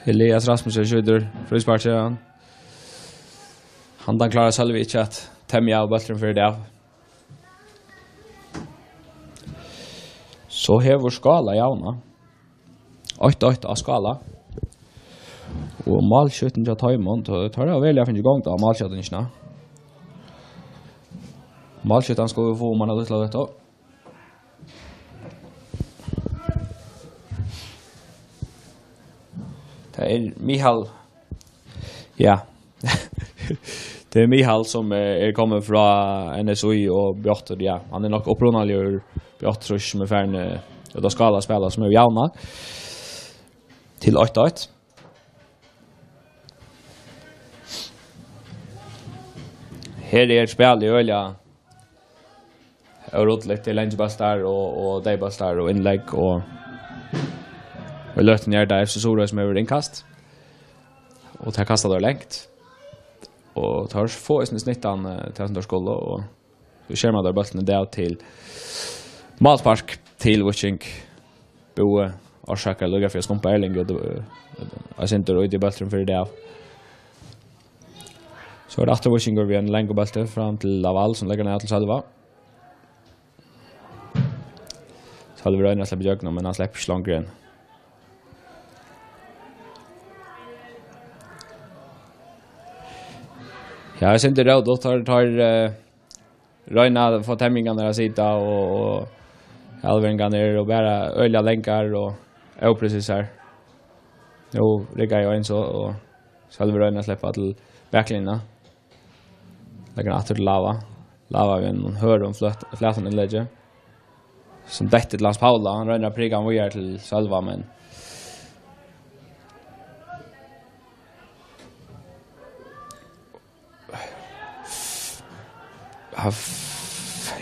Elias Rasmussen skjýtur fríspark, sigur hann. Handan klárar Sølvi ikki at temja, og bólturin fer av. So hevur Skála javnað. Eitt eitt á Skála. Og málskjúttin hjá teimum, to-, teir hava veruliga fingið gongd á málskjúttingina. Málskjúttan skal vit fáa um eina lítla løtu. Tað er Mihal. Ja. Tað er Mihal, sum er, er komin frá N S Í, og Bjartur, ja, hann er nokk upprunaligur Bjartur, sum er farin, eh, út á skála at spæla, sum er javna til eitt eitt. Her er spælið øgiliga óruddiligt, tað er langir bóltar og, og deyðbóltar og innlegg og, og í løtuni er tað F C Suðuroy sum hevur innkast. Og tað kasta teir langt. Og teir fáa eisini snittan, eh, tað sum teir skulu, og so skerma teir bóltin í dag til málspark til Víking. Búi orsakar líka fyri at skumpa Erling, og, eh, eitt sindur út í bóltin fyri dag. So er tað aftur Víkingur við ein langur bólti fram til Lawal, sum leggur hann av til Sølva. Sølvi roynir at sleppa ígjøgnum, men hann sleppur ikki longur enn. Ja, eg synti rót, og teir, teir, eh, royna at fáa temjingarnar at sita, og, og alvingarnir eru bara øgiliga langar og ópresisar. Nú riggar jú ein so, og Sølvi roynir at sleppa til baklinjuna. Leggur hann aftur til Lawal. Lawal við einum hørðum fløt-, flatum innleggi, sum dettur til Hans Paula. Hann roynir at prika hann víðari til Sølva, men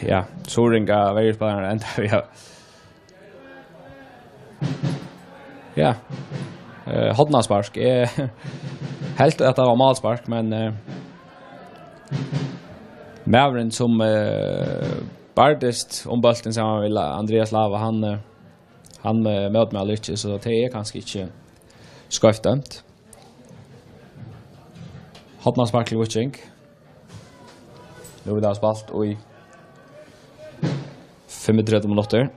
ja, Suðuroyingar verjuspælarar enda við at Ja. Eh, hornaspark. Eg helt at tað var málspark, men, eh, maðurin sum, eh, bardist um bóltin saman við La-, Andreas Lawal, hann, eh, hann, eh, mótmælir ikki, so tað er kanska ikki skeivt dømt. Hornaspark til Víking. Nú vit hava spælt í fimmogtretivu minuttir.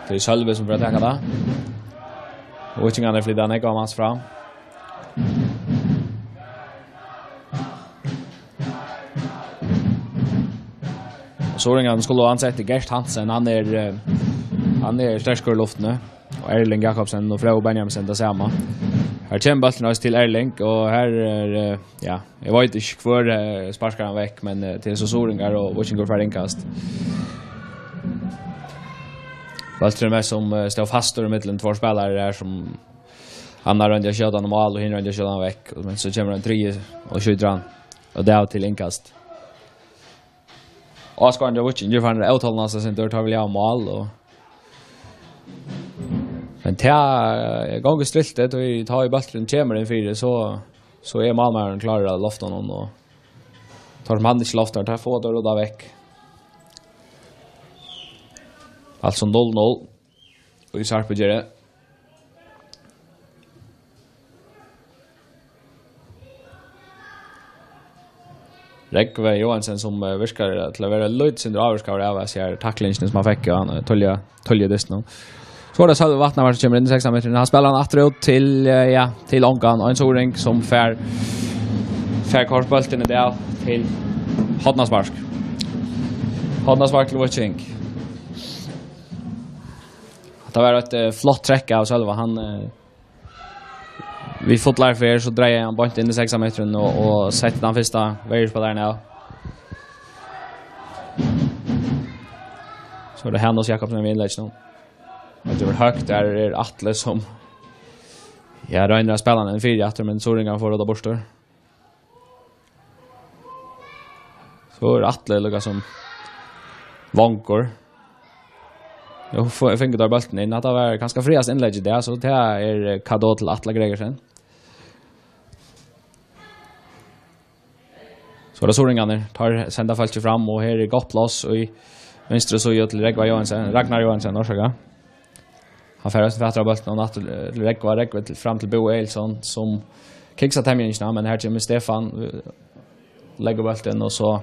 Tað er Sølvi sum fer at taka tað. Og Víkingarnir flyta nógvan mans fram. Og Suðuroyingarnir skulu ansett Gert Hansen, hann er, eh, hann er sterkur í luftini. Og Erling Jakobsen og Fróði Benjaminsen tað sama. Her kemur bólturin eisini til Erling, og her er, eh, ja, eg veit ikki hvør, eh, sparkar hann vekk, men, eh, tað er so Suðuroyingar og Víkingur fær innkast. Bólturin var sum, eh, stóð fastur í millum tveir spælarar her, sum annar royndi at skjóta hann á mál, og hin royndi at skjóta hann vekk, men so kemur ein triði og skjýtur hann, og tað er av til innkast. Áskoðarin hjá Víkingi er farin at ótolnast eitt sindur, teir vilja hava mál, og, men tað, eh, gongur stilt, tí tá ið bólturin kemur inn fyri, so, so er málmaðurin klárur at lofta honum, og teir sum hann ikki loftar, teir fáa teir ruddað vekk. Altso null null. Og í Sarpsborg er tað Rógvi Joensen, sum, eh, virkar til at vera lítið sindur ávirkaður av hesi her taklingini, sum hann fekk, ja, hann, eh, tíðliga, tíðliga dystin. So er tað Sølvi Vatnavær, sum kemur inn í sekstan metrin. Hann spælir hann aftur út til, eh, ja, til ongan. Og ein Suðuroying, sum fær, fær koyrt bóltin í dag til hornaspark. Hornaspark til Víking. Hatta var eitt, eh, flott trekk av Sølva. Hann, eh, við fullari ferð, so dreiv hann beint inn í sekstan metrin og, og setti tann fyrsta verjuspælaran av. So er tað Hanus Jakobsen við innlegginum. Og tað er høgt, har er Atli sum, ja, roynir at spæla hann inn fyri aftur, men Suðuroyingurin fær rotað burtur. So er Atli líka sum vongur. Nú f-, fingu teir bóltin inn. Hatta var kanska frægasta innlegg í dag, so tað er, eh, kado til Atla Gregersen. So er tað Suðuroyingarnir, teir senda fólkið fram, og her er gott pláss í vinstru síðu til Rógva Joensen, Ragnar Joensen, orsaka. Hann fær eisini fatur á bóltin og aftur til Rógva, Rógvi til, fram til Búa Egilson, sum kiksar temjingina, men her kemur Stefan, eh, leggur bóltin, og so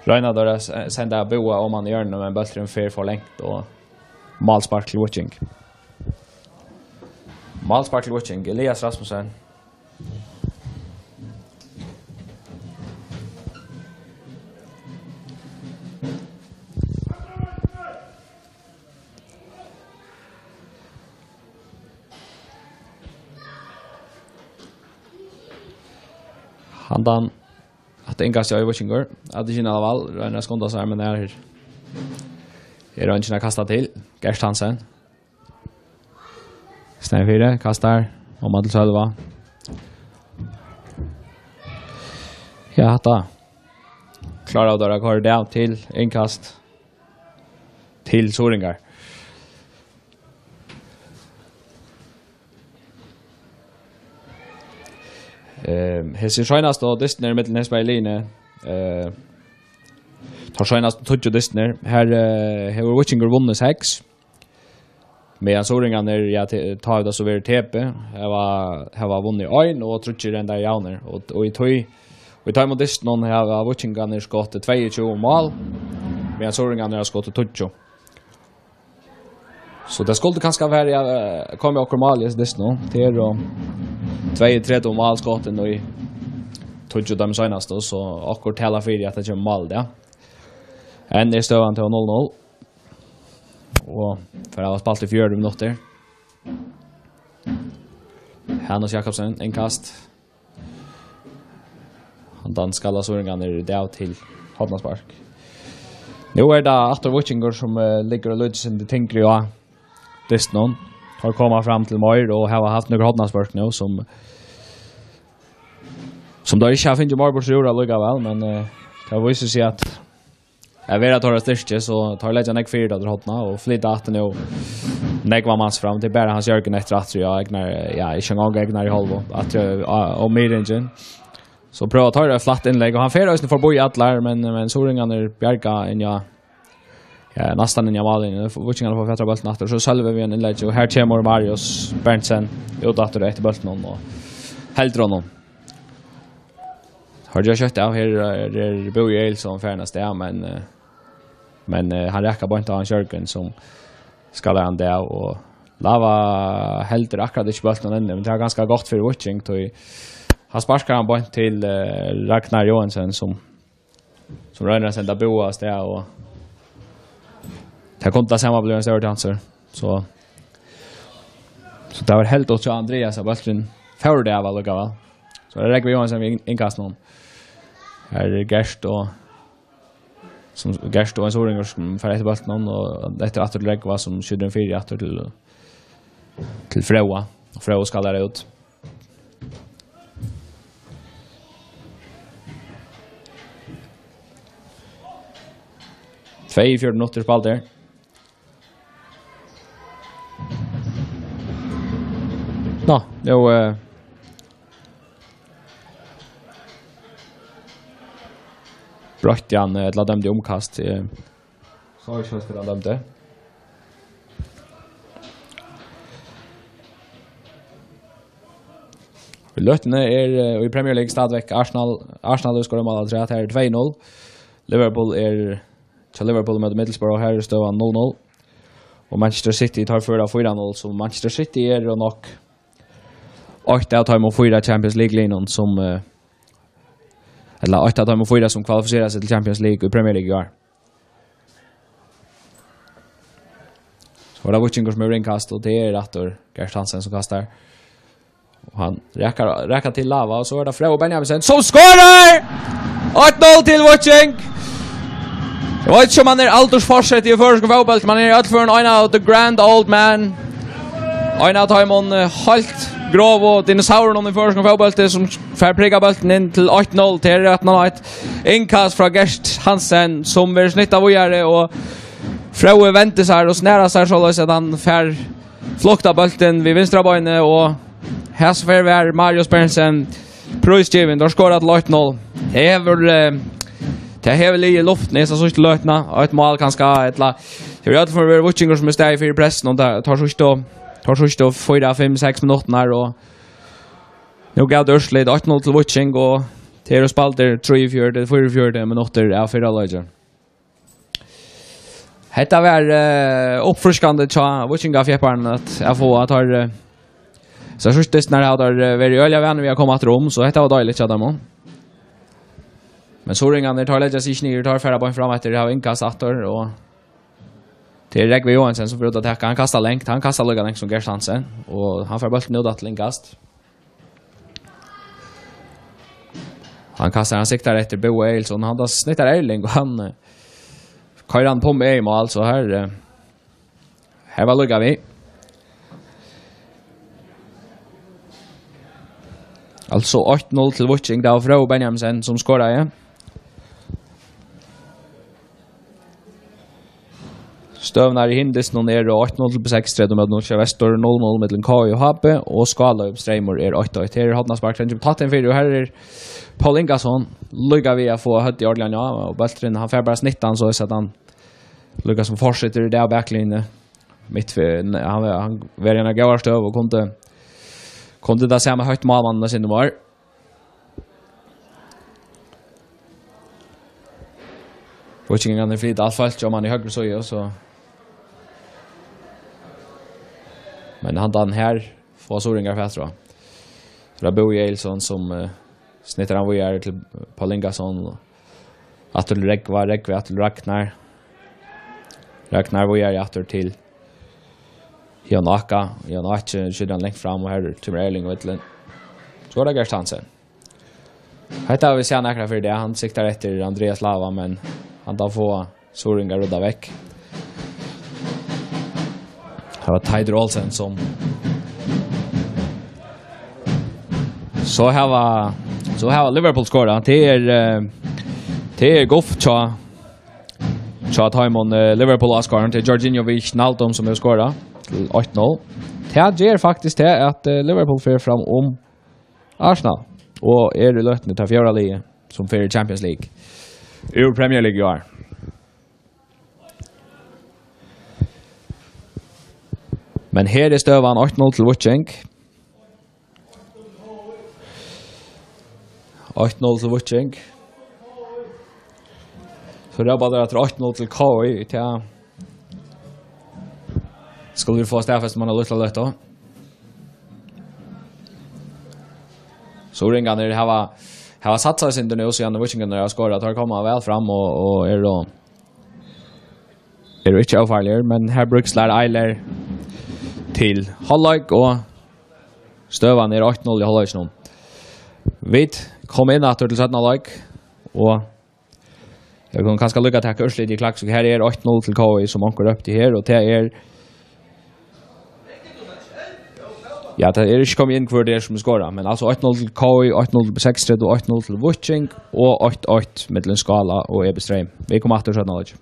royna teir at s-, senda Búa oman í hjørnið, men bólturin fer for langt, og málspark til Víking. Málspark til Víking, Elias Rasmussen. Handan. At inkast hjá Víkingur. At ikki Nala Val. Roynir at skunda sær, men er her. Er eingin at kasta til. Gert Hansen. Snæfiri kastar. Og Matil Sølva. Ja, hatta. Klárar at koyra det av til innkast. Til Suringar. Ehm, hesir seinastu dystirnir millum hesi bæði liðini, eh, teir seinastu tíggju dystirnir, her, eh, hevur Víkingur vunnið seks, meðan Suringarnir, ja, te-, tá hevur tað so verið T P, hava, hava vunnið ein og tríggir endaðir javnir, og, og í tí, og í teimum dystunum hava Víkingarnir skotið tveyogtjúgu mál, meðan Suringarnir hava skotið tíggju. So tað skuldi kanska verið, eh, komið okkurt mál í hesum dystinum. Tað eru tveyogtretivu mál skotin í tíggju av teimum seinastu, so okkurt talar fyri, at tað kemur mál í dag. Enn er støðan til null null. Og fara at hava spælt í fjøruti minuttir. Hanus Jakobsen, innkast. Handan skalla Suringarnir í dag til hornaspark. Nú er tað aftur Víkingur, sum, eh, liggur og lýtur seg til tingri á dystinum. Teir koma fram til meir og hava havt nøkur hornaspark nú, sum, sum teir ikki hava fingið meir burtur úr allíkavæl, men, eh, tað vísir seg at at vera teirra styrki, so teir leggja nógv fyri, tá teir horna, og flyta aftur nú nógvan mans fram. Tað er bara Hans Jørgen eftir aftur, ja, egnar, ja, ikki eingong egnar í hálvu, aftur á, á miðringin. So prøva teir eitt flatt innlegg, og hann fer eisini forbi allar, men, men Suringarnir bjarga inn, ja, ja, næstan inn í málið. Víkingarnir fáa fatur á bóltin aftur, so Sølvi við ein innlegg, og her kemur Marius Berntsen út aftur eftir bóltinum og heldur honum. Har gjørt skjótt av, her er, er Búi Egilson farin av stað, men, eh, men, eh, hann rakar beint á Hans Jørgen, sum skallar hann av, og Lava heldur akkurát ikki bóltin inni, men tað er ganska gott fyri Víking, tí hann sparkar hann beint til, eh, Ragnar Johansen, sum, sum roynir at senda Búa av stað, og tað kundi tað sama blivið ein stórur kjansur. So, so tað var heldigt hjá Andreas, at bólturin fór tað av allíkavæl. So er Rógvi Johansen við inn-, innkastinum. Her er Gert og, sum, Gert og ein Suringur, sum fær eftir bóltinum, og eftir aftur til Rógva, sum skjýtur inn fyri aftur til, til Fróða. Og Fróði skallar út. Tveyogfjøruti minuttir spældir. Nå, nú, eh, broytti hann, eh, ella dømdi umkast, eh, sá ikki heilt, hvat hann dømdi. Í løtuni er, eh, í Premier League stadigvæk Arsenal, Arsenal hevur skorað mál afturat, her er tvey null. Liverpool er, hjá Liverpool móti Middlesbrough, her er støðan null null. Og Manchester City, teir føra fýra null, so Manchester City eru nokk eitt av teimum fýra Champions League-liðunum sum, eh, ella eitt av teimum fýra sum kvalifisera seg til Champions League í Premier League í ár. So er tað Víkingur sum hevur innkast, og tað er aftur Gert Hansen sum kastar. Og hann rakar, rakar til Lava, og so er tað Fróði Benjaminsen sum skorar! Eitt null til Víking! Eg veit ikki, um hann er aldursforseti í føroyskum fótbólti, men hann er í øllum førum ein av the grand old man. Ein av teimum, eh, heilt gróvu dinosaurunum í føroyskum fótbólti, sum fær prikað bóltin inn til eitt null. Tað er rætt og slætt innkast frá Gert Hansen, sum verður snittað víðari, og Fróði vendir sær og snarar sær soleiðis, at hann fær fluktað bóltin við vinstra beini, og hesa ferð var Marius Berntsen prísgivin. Teir skora til eitt null. Hevur, eh, tað hevur ligið í luftini hesa síðstu løtuna. Eitt mál kanska, ella tað er í øllum førum verið Víkingur sum er staðið fyri pressinum, og tað, teir síðstu, teir síðstu fýra, fimm, seks minuttirnar, og nú gav tað úrslit, eitt null til Víking, og tað eru spældir trýogfjøruti, fýraogfjøruti minuttir av fyrra leiki. Hetta var, eh, uppfriskandi hjá Víkingafjepparanum at, at fáa at teir, eh, so síðst dystirnar hava teir, eh, verið øgiliga vanir við at koma aftur um, so hetta var deiligt hjá teimum. Men Suringarnir, teir leggja seg ikki niður, teir fara beint fram eftir, hava innkast aftur, og tað er Rógvi Johansen sum fer út at taka. Hann kastar langt, hann kastar líka langt sum Gert Hansen, og hann fær bóltin út aftur til innkast. Hann kastar, hann siktar eftir Búi Egilson. Hann tá snittar Erling, og hann, eh, koyrir hann på med í mål, so her, eh, her var líka við. Altso eitt null til Víking. Tað var Fróði Benjaminsen, sum skoraði. Støðurnar í hinum dystinum eru eitt null til B seksogtretivu móti Nólsoy Vestur, null null millum K I og H B, og Skálholt Streymur er eitt eitt. Her er hornaspark, send upp tatt inn fyri, og her er Poul Ingason líka við at fáa høvdið ordiliga á, og bólturin, hann fær bara snittan, so at hann líka sum fortsetur í dag baklinjuni. Mitt fyri, ne-, hann, hann var í eini góðari støðu og kundi, kundi tað sama høgt málmannin av sínum var. Víkingarnir flyta alt fólk hjá mann í høgru síðu, so. Men handan her fáa suðuroyingar fatur á. So er tað Búi Egilson, sum, eh, snittar hann víðari til Poul Ingason. Aftur til Rógva, Rógvi aftur til Ragnar. Ragnar víðari aftur til Jón Áka, Jón Áki skjýtur hann langt fram, og her kemur Erling á vøllin. So er tað Gert Hansen. Hetta hava vit sæð nakrar ferðir í dag. Hann siktar eftir Andreas Lava, men hann tá fáa suðuroyingar ruddað vekk. Tað var Teitur Olsen sum. So hava, so hava Liverpool skorað. Tað er, eh, tað er guff hjá, hjá teimum, eh, Liverpool-áskoðarum. Tað er Georginio Wijnaldum sum hevur skorað til eitt null. Tað ger faktiskt tað at, eh, Liverpool fer fram um Arsenal og er í løtuni tað fjórða liðið sum fer í Champions League úr Premier League í ár. Men her er støðan eitt null til Víking. Eitt null til Víking. So rópa teir aftur eitt null til K I, tað skulu vit fáa staðfest um eina lítla løtu. Suðuroyingarnir hava, hava satsað eitt sindur nú, síðan Víkingarnir hava skorað. Teir koma væl fram og, og eru eru ikki ófarligir, men her brúkst Lars Eiler til hálvleik, og støðan er eitt null í hálvleikinum. Vit koma inn aftur til seinna hálvleik, og eg kann kanska líka taka úrslitið í Klaksvík. Her er eitt null til K I, sum onkur rópti her, og tað er Ja, tað er ikki komið inn, hvør tað er, sum skorar, men altso eitt null til K I, eitt null til B seksogtretivu, eitt null til Víking og eitt eitt millum Skála og E B Streym. Vit koma aftur seinna í leiki.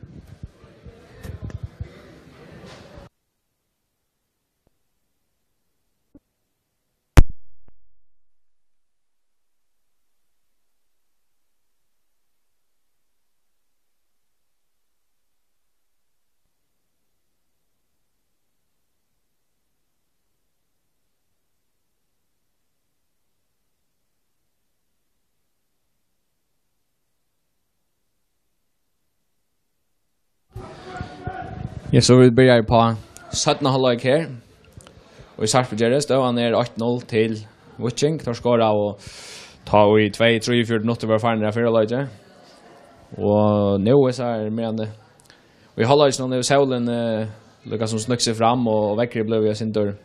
Ja, so vit byrja upp á seinna hálvleik her. Og í Sarpugerði, støðan er eitt null til Víking. Teir skora og tá í tvey, trýogfjøruti minuttir vóru farnir av fyrra leiki. Og nú er so her meðan, og í hálvleikinum hevur sólin, eh, líka sum snøgt seg fram, og, og veðrið er blivið eitt sindur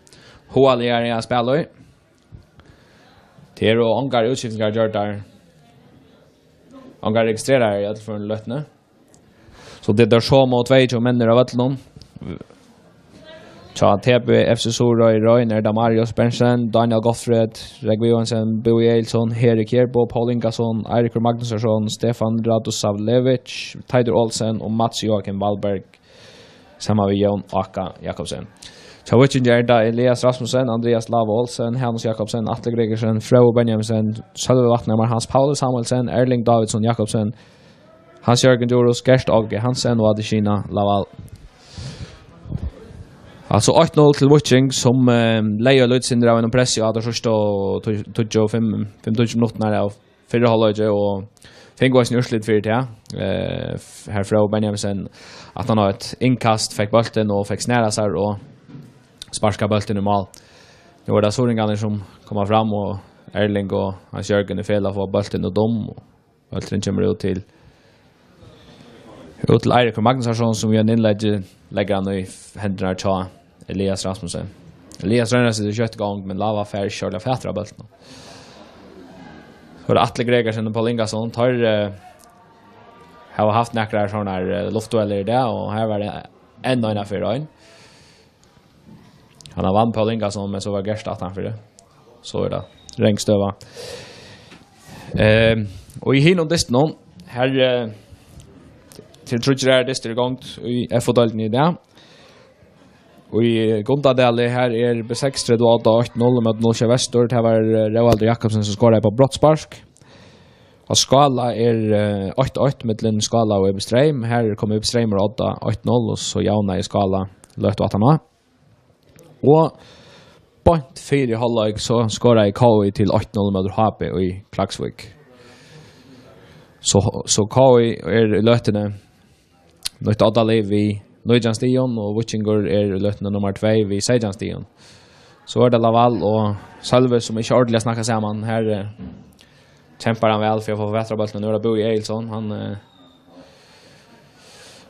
hugaligari at spæla í. Tað eru ongar útskiftingar gjørdar. Ongar registreraðar í øllum førum í løtuni. So tað er somu tveyogtjúgu menn á vøllinum. Hjá T B F C Suðuroy, Royn, er tað Marius Berntsen, Daniel Gottfried, Rógvi Johansen, Búi Egilson, Heri Kjærbo, Poul Ingason, Eiríkur Magnúsarson, Stefán Radosavljević, Teitur Olsen og Mats Joakim Valberg, saman við Jón Áka Jakobsen. Hjá Víkingi er tað Elias Rasmussen, Andreas Lava Olsen, Hanus Jakobsen, Atli Gregersen, Fróði Benjaminsen, Sølvi Vatnhamar, Hans Pauli Samuelsen, Erling Davidsson Jakobsen, Hans Jørgen Djurhuus, Gert Áki Hansen og Adesina Lawal. Altso eitt null til Víking, sum, eh, legði eitt lítið sindur av einum pressi á teir síðstu tíggju, tíggju og fimm, fimm, tíggju minuttirnar av fyrra hálvleiki og fingu eisini úrslit fyri tað. Eh, f-, har Fróði Benjaminsen, at hann hevði eitt innkast, fekk bóltin og fekk snarað sær og sparkað bóltin í mál. Nú er tað suðuroyingarnir, sum koma fram, og Erling og Hans Jørgen í felag fáa bóltin útum, og bólturin kemur út til, út til Eirík Magnúsarson, sum við einum innleggi leggur hann í hendurnar hjá Elias Rasmussen. Elias roynir at seta skjótt í gongd, men Lava fær ikki ordiliga fatur á bóltinum. So er Atli Gregersen og Paul Ingason, teir, eh, hava havt nakrar sovorðnar, eh, luftduellir í dag, og her var tað enn ein ferð ein. Hann vann Paul Ingason, men so var Gert aftanfyri. So er tað rong støða. Ehm, og í hinum dystinum, her, eh, til tríggjar aðrar dystir í gongd í F O-deildini í dag. Og í Gundadali, her er B seks tretivu og átta, eitt null móti null sjey Vestur. Tað var, eh, Róaldur Jakobsen, sum skoraði upp á brotsspark. Og Skála er, eh, eitt eitt millum Skála og Ibestreym. Her kom Ibestreym og odda eitt null, og so javnaði Skála løtu aftaná. Og beint fyri hálvleik, so skoraði K I til eitt null móti H B í Klaksvík. So, so K I er í løtuni nýtt oddalið við nítjan stigum, og Víkingur er í løtuni nummar tvey við seytjan stigum. So er tað Laval og Sølvi, sum ikki ordiliga snakka saman. Her, eh, kempar hann væl fyri at fáa fatur á bóltin. Nú er tað Búi Egilson, hann, eh,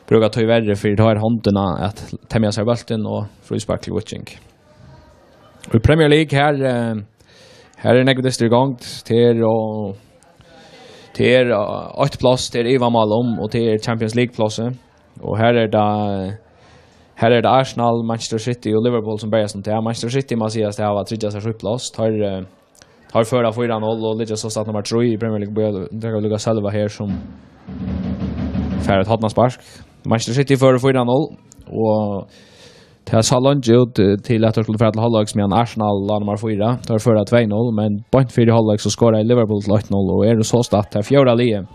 brúkar tíverri fyri tá er hondina at temja sær bóltin og fríspark til Víking. Og í Premier League her, eh, her er nógvir dystir í gongd. Tað er, og, tað er, eh, eitt pláss, tað er ivamál um, og tað er Champions League-plássið. Og her er tað, her er tað Arsenal, Manchester City og Liverpool, sum berjast um tað. Manchester City má sigast at hava tryggjað sær sítt pláss. Teir, eh, teir føra fýra null og liggja so statt nummar trý í Premier League. Teir hava líka Sølva her, sum fær eitt hornaspark. Manchester City førir fýra null, og tað sá leingi út, eh, til at teir skuldu fara til hálvleiks, meðan Arsenal lá nummar fýra. Teir føra tvey null, men beint fyri hálvleik so skoraði Liverpool til eitt null og eru so statt tað fjórða liðið,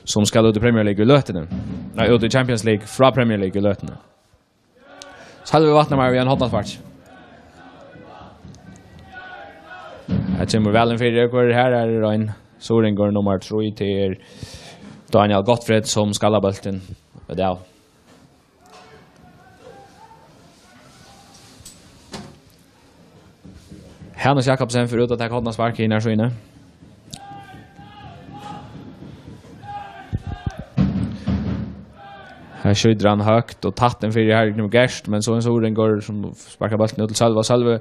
sum skal út í Premier League í løtuni. Nei, út í Champions League frá Premier League í løtuni. Sølvi Vatnamar við ein hornaspark. Her kemur væl inn fyri, hvør her er ein suðuringur, nummar trý, tað er Daniel Gottfried, sum skallar bóltin. Og tað er Hanus Jakobsen fer út at taka hornaspark í nærsýni. Her skjýtur hann høgt og tætt inn fyri, her er Knútur Gert, men so ein suðuringur sum sparkar bóltin út til Sølva. Sølvi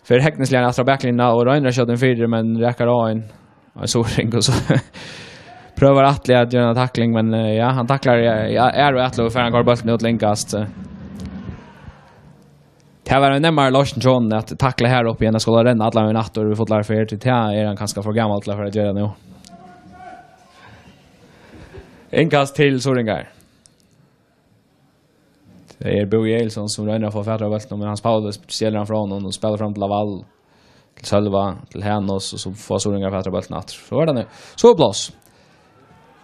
fer hegnisliga aftur á baklinjuna og roynir at skjóta inn fyri, men rakar á ein, ein suðuring, og so prøvar Atli at gera eina takling, men, eh, ja, hann taklar, ja, ja, er og Atli og fær hann koyrt bóltin út til innkast, eh. Tað var ein nemmari loysn hjá honum at takla her uppi enn at skula renna allan vegin aftur við fullari ferð, tí tað er hann kanska for gamal til at fara at gera nú. Innkast til suðuringar. Tað er Búi Egilson sum roynir at fáa fatur á bóltinum, men Hans Pauli stjelir hann frá honum og spælir fram til Laval, til Sølva, til Hanus, og so fáa suðuringar fatur á bóltinum aftur. So er tað nú. So er pláss.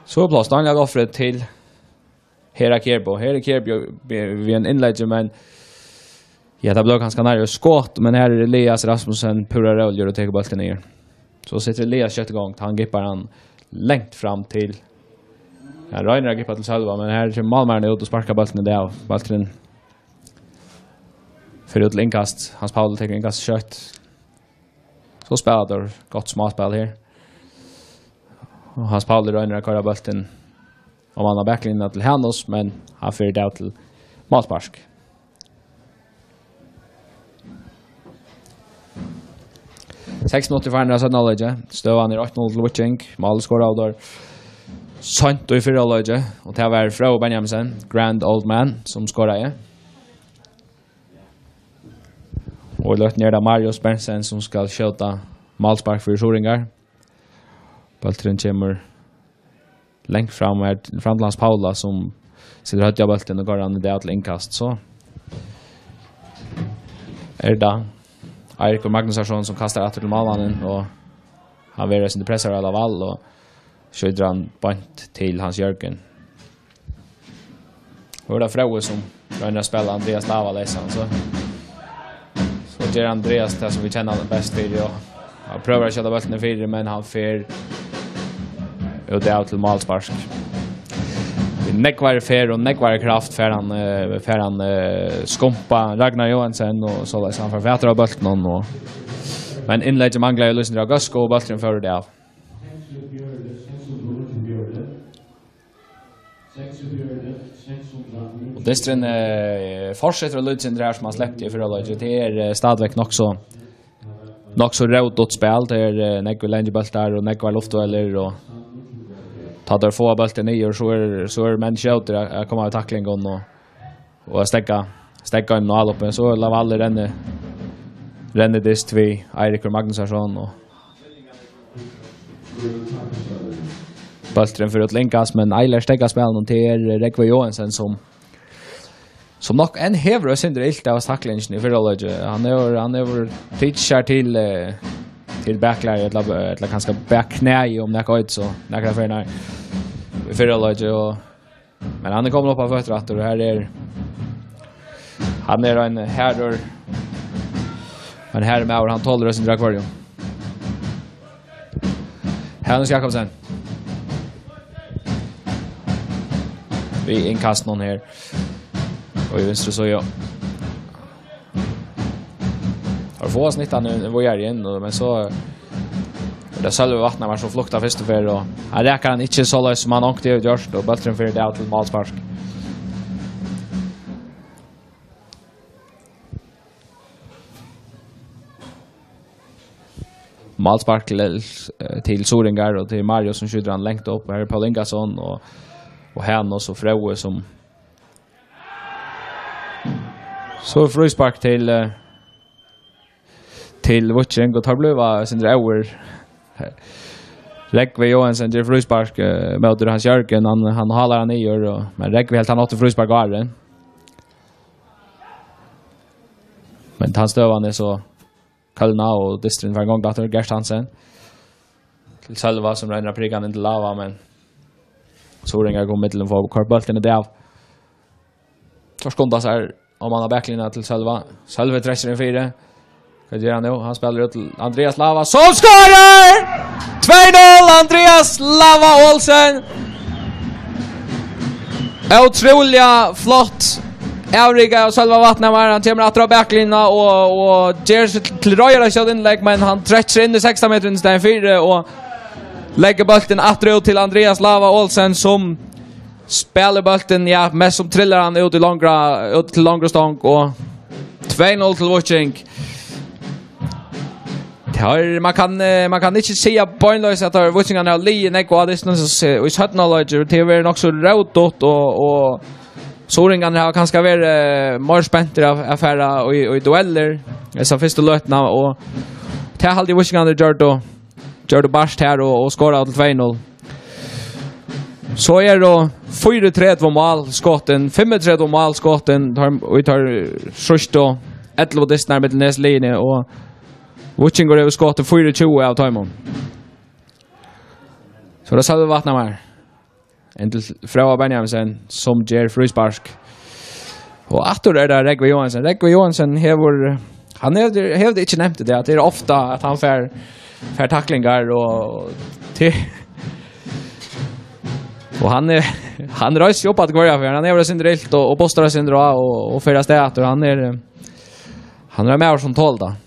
So er pláss. Daniel Gottfried til Hera Kjærbo. Hera Kjærbo við ein innleggi, men ja, tað bleiv kanska nærri skot, men her er Elias Rasmussen púra róligur og tekur bóltin niður. So setir Elias skjótt í gongd. Hann gippar hann langt fram til. Hann roynir at gippa til Sølva, men her kemur málmaðurin út og sparkar bóltin í dag. Bólturin fer út til innkast. Hans Pauli tekur innkast skjótt. So spælir teir gott smáspæl her. Og Hans Pauli roynir at koyra bóltin oman á baklinjuna til Hanus, men hann fer í dag til málspark. Seks minuttir farnir av seinna hálvleiki. Støðan er eitt null til Víking. Málið skoraðu teir seint í fyrra hálvleiki, og tað var Fróði Benjaminsen, grand old man, sum skoraði. Og í løtuni er tað Marius Berntsen, sum skal skjóta málspark fyri suðuringar. Bólturin kemur langt fram her, fram til Hans Paula, sum setir høvdið á bóltin og koyrir hann í dag til innkast. So er tað Eiríkur Magnúsarson, sum kastar aftur til málmannin, og hann verður eitt sindur pressaður av Laval og skjýtur hann beint til Hans Jørgen. Og er tað Fróði, sum roynir at spæla Andreas Dava leysan, so, so ger Andreas tað, sum vit kenna hann best fyri, og hann prøvar at skjóta bóltin fyri, men hann fer út av til málspark. Við nógvari ferð og nógvari kraft fær hann, eh, fær hann, eh, skumpa Ragnar Johansen, og soleiðis hann fær fatur á bóltinum, og, men innleggið manglaði lýsandi av góðsku, og bólturin fór út av. Og dysturin, eh, fortsetur at líta seg her, sum hann slepti í fyrra hálvleiki. Tað er, eh, stadigvæk nokk so Nokk so rótut spæl, tað er, eh, nógvir langir bóltar og nógvar luftduellir, og tá teir fáa bóltin niður, so er, so er menn skjótir at, at koma við taklingum og, og at steðga, steðga inn á álopið. So er Lavalle renni, renni dyst við Eiríkur Magnúsarson, og bólturin fer út til innkast, men Eiler steðgar spælinum, og tað er Rógvi Joensen, sum sum nokk enn hevur eitt sindur ilt av taklingini í fyrra hálvleiki. Hann hevur, hann hevur tikið sær til, eh, til baklagið, ella, ella kanska bakknæið, um nakað eitur so, nakrar ferðir í fyrra hálvleiki, og, men hann er komin upp á føtur aftur, og her er, hann er ein harður, ein harður maður, hann tolir eitt sindur av hvørjum. Hanus Jakobsen. Við innkastinum her. Og í vinstru síðu. Har fáa snittan víðari inn, og, men so er tað Sølvi Vatnamar sum fluktar fyrstu ferð, og hann rakar hann ikki soleiðis sum hann onkuntíð hevur gjørt, og bólturin fer av til málspark. Málspark til, eh, til Suðuroyingar, og til Marius, sum skjýtur hann langt upp. Her er Poul Ingason og, og Hanus og Fróði, sum, so er fríspark til, eh, til Víking, og teir blíva eitt sindur óður. Rógvi Joensen ger fríspark, eh, móti Hans Jørgen, hann, hann hálar hann niður, og, men Rógvi helt hann átti fríspark áðrenn. Men tann støðan er so kólnað, og dysturin fær gongd aftur. Gert Hansen til Sølva, sum roynir at prika hann inn til Lava, men Suðuroyingar koma millum, fáa koyrt bóltin út av. Teir skunda sær oman á baklínuna til Sølva. Sølvi trekkir inn fyri. Hvat ger hann nú? Hann spælir út til Andreas Lava, sum skorar! Tvey null, Andreas Lava Olsen. Ótrúliga flott avrika av Sølva Vatnamar. Hann kemur aftur á baklínuna og, og ger seg til, til reiðar at skjóta innlegg, men hann trekkir inn í sekstan metrin í staðin fyri og leggur bóltin aftur út til Andreas Lava Olsen, sum spælir bóltin, ja, mest sum trillar hann út í longra, út til longru stong, og tvey null til Víking. Tað er, man kann, eh, man kann ikki siga beinleiðis, at teir Víkingarnir hava ligið nógv á dystinum, so se-, í seinna hálvleiki, tað hevur verið nokk so rótut, og, og Suðuroyingarnir hava kanska verið, eh, meir spentir at, at fara í, í duellir, hesa fyrstu løtuna, og tað haldi eg Víkingarnir gjørdu, gjørdu bart her og, og skoraðu til tvey null. So eru fýraogtretivu mál skotin, fimmogtretivu mál skotin, teir, og teir síðstu ellivu dystirnar millum hesi liðini, og Víkingur hevur skotið fýraogtjúgu av teimum. So er tað Sølvi Vatnamar. Inn til Fróða Benjaminsen, sum ger fríspark. Og aftur er tað Rógvi Joensen. Rógvi Joensen hevur, hann hevur, hevur tað ikki nemt í dag. Tað er ofta at hann fær, fær taklingar og til, og hann er, hann reisir upp at hvørja ferð. Hann hevur eitt sindur ilt og, og bustar eitt sindur á og, og fer av stað aftur. Hann er, hann er ein maður sum tolir tað.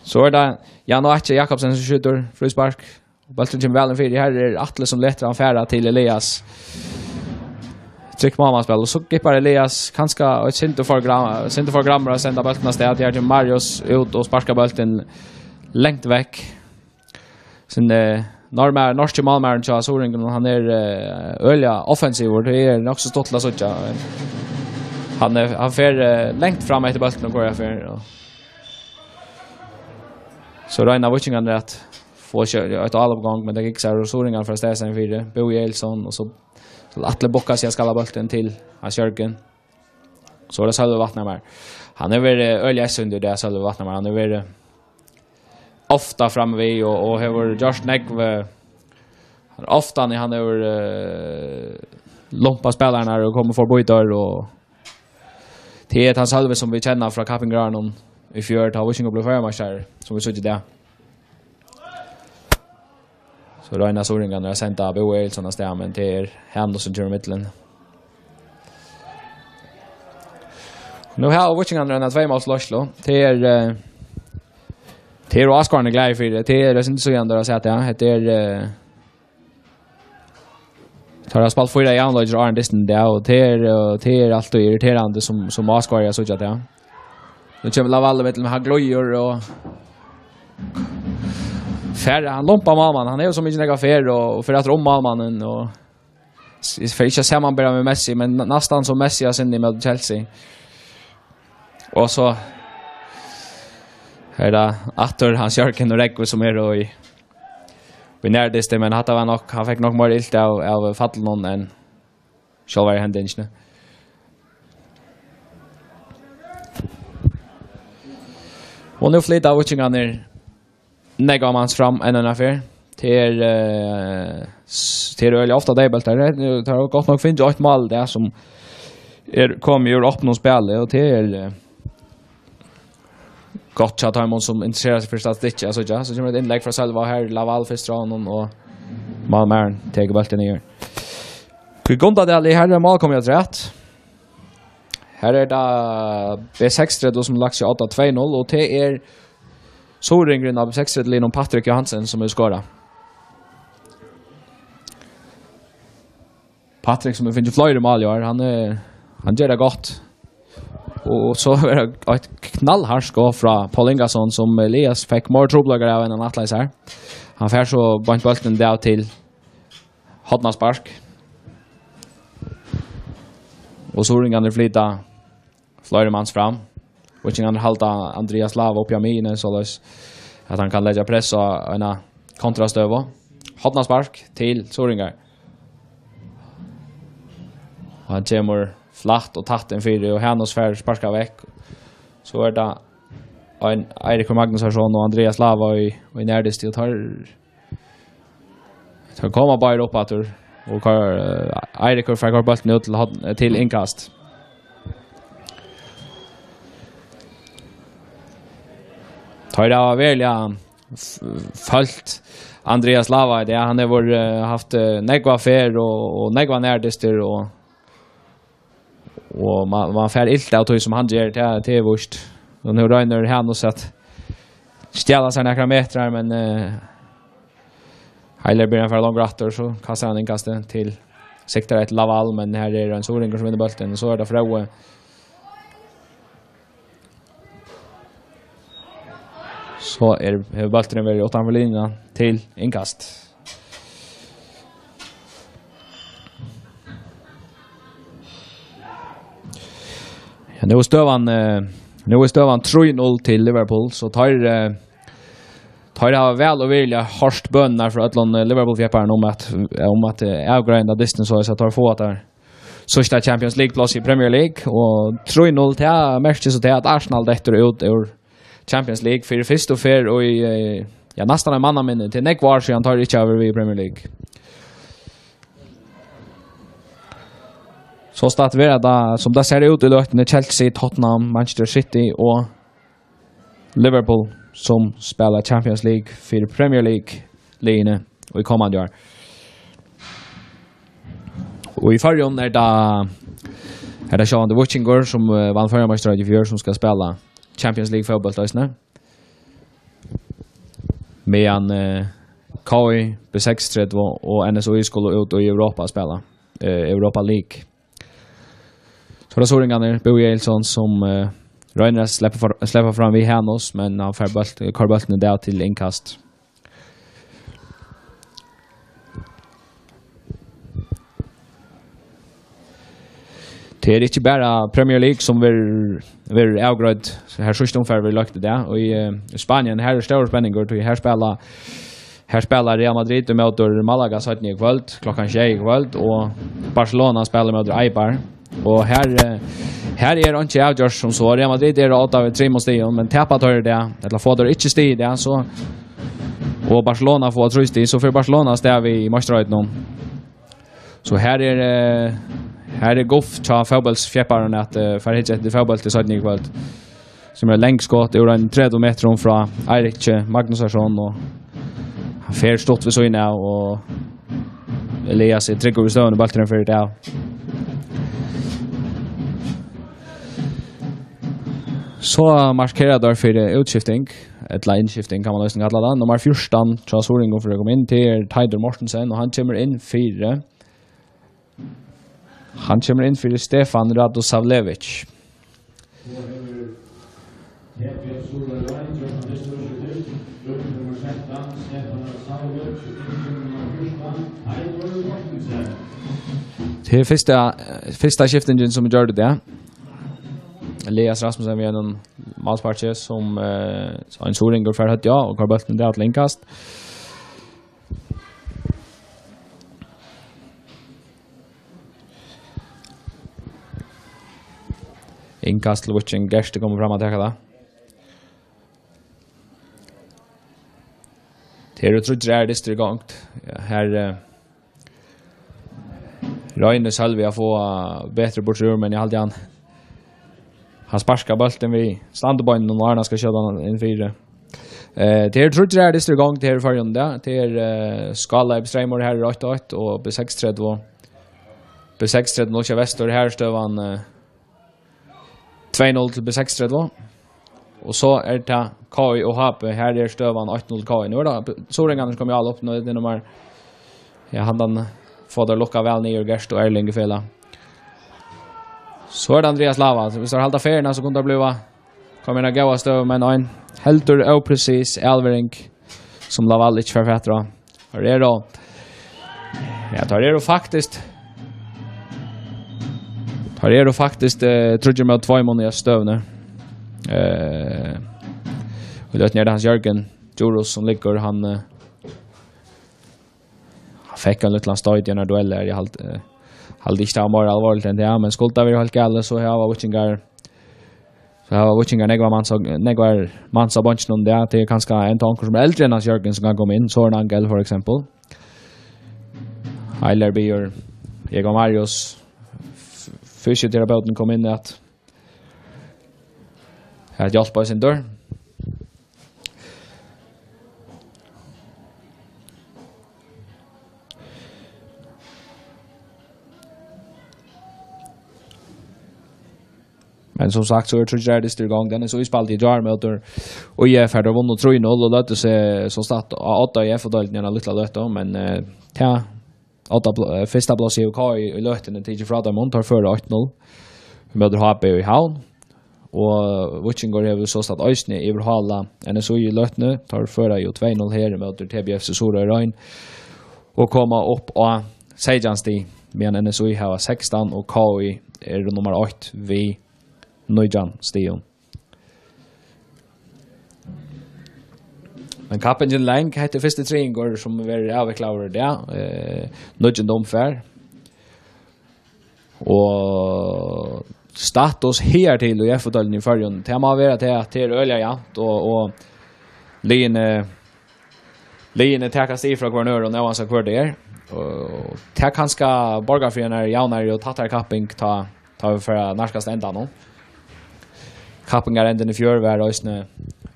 So er tað Jan Áki Jakobsen sum skjýtur fríspark. Og bólturin kemur væl inn fyri. Her er Atli sum letur hann fara til Elias. Trygt málamannaspæl. Og so gippar Elias kanska eitt sindur for gram-, sindur for gramur at senda bóltin av stað. Her kemur Marius út og sparkar bóltin langt vekk. Sum, eh, norma-, norski málmaðurin hjá Suðuroyingunum, hann er, eh, øgiliga offensivur. Tað er nokk so stuttligt at síggja. Hann er, hann fer, eh, langt fram eftir bóltinum og hvørja ferð, og so royna Víkingarnir at fáa seg eitt álop í gongd, men tað gekk ikki, og Suðuroyingarnir fáa staðið seg fyri. Búi Egilson, og so, so Atli bukkar seg at skalla bóltin til Hans Jørgen. So er tað Sølvi Vatnamar. Hann hevur verið øgiliga eyðsýndur, tað er Sølvi Vatnamar. Hann hevur verið ofta frammi við og, og hevur gjørt nógv, eh, hann er ofta, hann hevur, eh, lumpað spælararnar og komið forbi teir, og tað er tann Sølvi sum vit kenna frá kappingarárunum í fjør, tá Víkingur bleiv føroyameistari, sum vit síggja í dag. So royna Suðuroyingarnir at senda Búa Egilson av stað, men tað er Hanus sum kemur í millum. Nú hava Víkingarnir eina tveimálsleiðslu. Tað er, eh, tað eru áskoðararnir glaðir fyri. Tað er, eg synist, so hann har sett, ja. Hetta er, eh, teir hava spælt fýra javnleikir áðrenn dystin í dag, og tað er, eh, tað er altíð irriterandi sum, sum áskoðari at síggja tað. Nú kemur Lavalle millum, hann glíður, og Fer, hann lumpar málmann, hann hevur so mikið nógvar ferð og, og fer aftur um málmannin og s-, fer ikki at samanbera við Messi, men næ-, næstan sum Messi at sinni móti Chelsea. Og so er tað aftur Hans Jørgen og Rógvi sum eru í, í nærdysti, men hatta var nokk, hann fekk nokk meira ilt av, av fallinum enn sjálvari hendingini. Og nú flyta víkingarnir nógvan mans fram enn eina ferð. Tað er, eh, s-, tað er øgiliga ofta deyðbóltar. Tað er gott nokk fingið eitt mál í dag sum er komið úr opnum spæli, og tað er, eh, gott hjá teimum sum interesserar seg fyri statistikki, altso, ja. So kemur eitt innlegg frá Sølva, her er Lawal fyrst frá honum, og málmaðurin tekur bóltin niður. Í Gundadali, her er mál komið afturat. Her er tað B seksogtretivu sum lagt seg á tvey null, og tað er suðuroyingurin á B seksogtretivu-liðnum, Patrik Johansen, sum hevur skorað. Patrik, sum hevur fingið fleiri mál í ár, hann, eh, hann ger tað gott. Og so er tað eitt knallhart skot frá Paul Ingason, sum Elias fekk meir trupulleikar av enn hann ætlaði sær. Hann fær so beint bóltin av til hornaspark. Og suðuroyingarnir flyta fleiri mans fram. Víkingarnir halda Andreas Lava uppi á miðjuni, soleiðis at hann kann leggja press á eina kontrastøðu. Hornaspark til suðuroyingar. Og hann kemur flatt og tætt inn fyri, og Hanus fær sparkað vekk. So er tað ein Eiríkur Magnúsarson og Andreas Lava í, í nærdysti, og teir Teir koma báðir upp aftur, og koyr, eh, Eiríkur fær koyrt bóltin út til horn-, eh, til innkast. Teir hava veruliga f-, følgt Andreas Lava í dag. Hann hevur, eh, havt, eh, nógva ferð og, og nógvar nærdystir og Og man, man fær ilt av tí sum hann ger, tað, tað er víst. Og nú roynir Hanus at stjala sær nakrar metrar, men, eh, heller byrjar hann fara longur aftur, so kastar hann innkastið til, siktar eftir Lawal, men her er ein suðuroyingur sum vinnur bóltin, og so er tað Fróði. So er, hevur bólturin verið uttanfyri linjuna til innkast. Ja, nú er støðan, eh, nú er støðan trý null til Liverpool, so teir, eh, teir hava væl og virðiliga hoyrt bønirnar frá øllum, eh, Liverpool-fjepparunum um at, um at, eh, avgreiða dystin, so at teir fáa tað síðsta Champions League-pláss í Premier League, og trý null, tað merkir so tað, at Arsenal dettur út úr Champions League fyri fyrstu ferð í, eh, ja, næstan ein mannaminni. Tað er nógv ár síðan teir ikki hava verið við í Premier League. So statt verða tað, sum tað sær út í løtuni, Chelsea, Tottenham, Manchester City og Liverpool, sum spæla Champions League fyri Premier League-liðini í komandi ár. Og í Føroyum er tað, er tað sjálvandi Víkingur, sum, eh, vann Føroyameistaraheitið í fjør, sum skal spæla Champions League-fótbólt eisini. Meðan, eh, K I, B seksogtretivu og N S I skulu út í Europa at spæla, eh, Europa League. So er tað suðuroyingarnir, Búi Egilson, sum, eh, roynir at sleppa for-, sleppa fram við Hanus, men hann fær bólt-, koyrir bóltin í dag til innkast. Tað er ikki bara Premier League sum verður, verður avgreidd, so her síðsta umfar verður lagt í dag. Og í, eh, í Spanien, her er stórur spenningur, tí her spæla Her spælir Real Madrid ímóti Malaga seinni í kvøld, klokkan sjey í kvøld, og Barcelona spælir ímóti Eibar. Og her, eh, her er einki avgjørt sum so. Real Madrid er á odda við trimum stigum, men tapa teir í dag, ella fáa teir ikki stig í dag, so, og Barcelona fáa trý stig, so fer Barcelona avstað við meistaraheitið. So her er, eh, her er guff hjá fótbóltsfjepparum at, eh, fara at hyggja eftir fótbólti seinni í kvøld. Sum er langskot úr ein tretivu metrum frá Eirik Magnúsarson, og hann fer stutt við síðuna av, og Elias er tryggur við støðuna, bólturin fer út av. So markera teir fyri útskifting, ella innskifting kann man eisini kalla tað. Nummar fjúrtan hjá suðuroyingum fer at koma inn, tað er Teitur Mortensen, og hann kemur inn fyri Hann kemur inn fyri Stefan Radosavljevic. Tað er fyrsta, fyrsta skiftingin, sum vit gjørdu tað. Elias Rasmussen við einum málsparki, sum, eh, ein suðuroyingur fær høvdið á og koyrir bóltin í dag til innkast. Innkast til Víking, Gert er komin fram at taka tað. Tað eru tríggir aðrir dystir í gongd. Ja, her, eh, roynir Sølvi at fáa betri burtur úr, men eg haldi hann, hann sparkar bóltin við standibeinunum, og Arna skal skjóta hann inn fyri. Eh, tað eru tríggir aðrir dystir í gongd her í Føroyum, ja. Tað er, eh, Skála B seksogtretivu, her er eitt eitt, og B seksogtretivu, B seksogtretivu null sjey Vestur, her er støðan, eh, tvey null til B seksogtretivu. Og so er tað K I og H B. Her er støðan eitt null til K I. Nú er tað suðuroyingarnir, sum koma í álopp. Nú er tað nummar, ja, handan fáa teir lukkað væl niður, Gert og Erling í felag. So er tað Andreas Lava. So viss teir halda ferðina, so kunnu teir blíva, koma í eina góða støðu, men ein heldur ópresis avlevering, sum Laval ikki fær fatur á. Her er tað. Ja, teir eru faktiskt, teir eru faktiskt, eh, tríggir móti tveimum í støðuni. Eh, og løtuni er tað Hans Jørgen Djurhuus, sum liggur, hann, eh, hann fekk ein lítlan stoyt í eini duell her, eg haldi, eh, haldi ikki, tað var meira alvorligt enn tað, men skuldi tað verið heilt galið, so hava Víkingar, so hava Víkingar nógvar mans á, nógvar mans á beinkinum, ja, tað er kanska enntá onkur sum er eldri enn Hans Jørgen sum kann koma inn, Søren Angel, for eksempel. Eiler biður Jógvan Marius, f-, fysioterapeutin, koma inn at, at hjálpa eitt sindur. Men sum sagt, so eru tríggir dystir í gongd. N S Í spældi í gjár móti ÍF, har teir vunnu trý null og løgdu seg so statt á odda í F O-deildini eina lítla løtu, men, eh, tað odda pl-, eh, fyrsta plássið hevur K I í løtuni tikið frá teimum, teir føra eitt null móti H B í Havn. Og Víkingur hevur sostatt eisini yvirhálað N S Í í løtuni. Teir føra jú tvey null her móti T B F C Suðuroy Reyn og koma upp á seytjan stig, meðan N S Í hava sekstan og K I er nummar eitt við nítjan stigum. Men kappingin er long, hetta er fyrsti triðingur, sum verður avviklaður í dag, eh, níggjunda umfar. Og status higartil í F O-deildini í Føroyum, tað má vera tað, at tað er øgiliga javnt, og, og liðini, liðini taka stig frá hvørjum øðrum, óansæð hvør tað er. Og tað kanska borgar fyri eina javnari og tættari kapping, tá, tá vit fara at nærkast endanum. Kappingarendin í fjør var eisini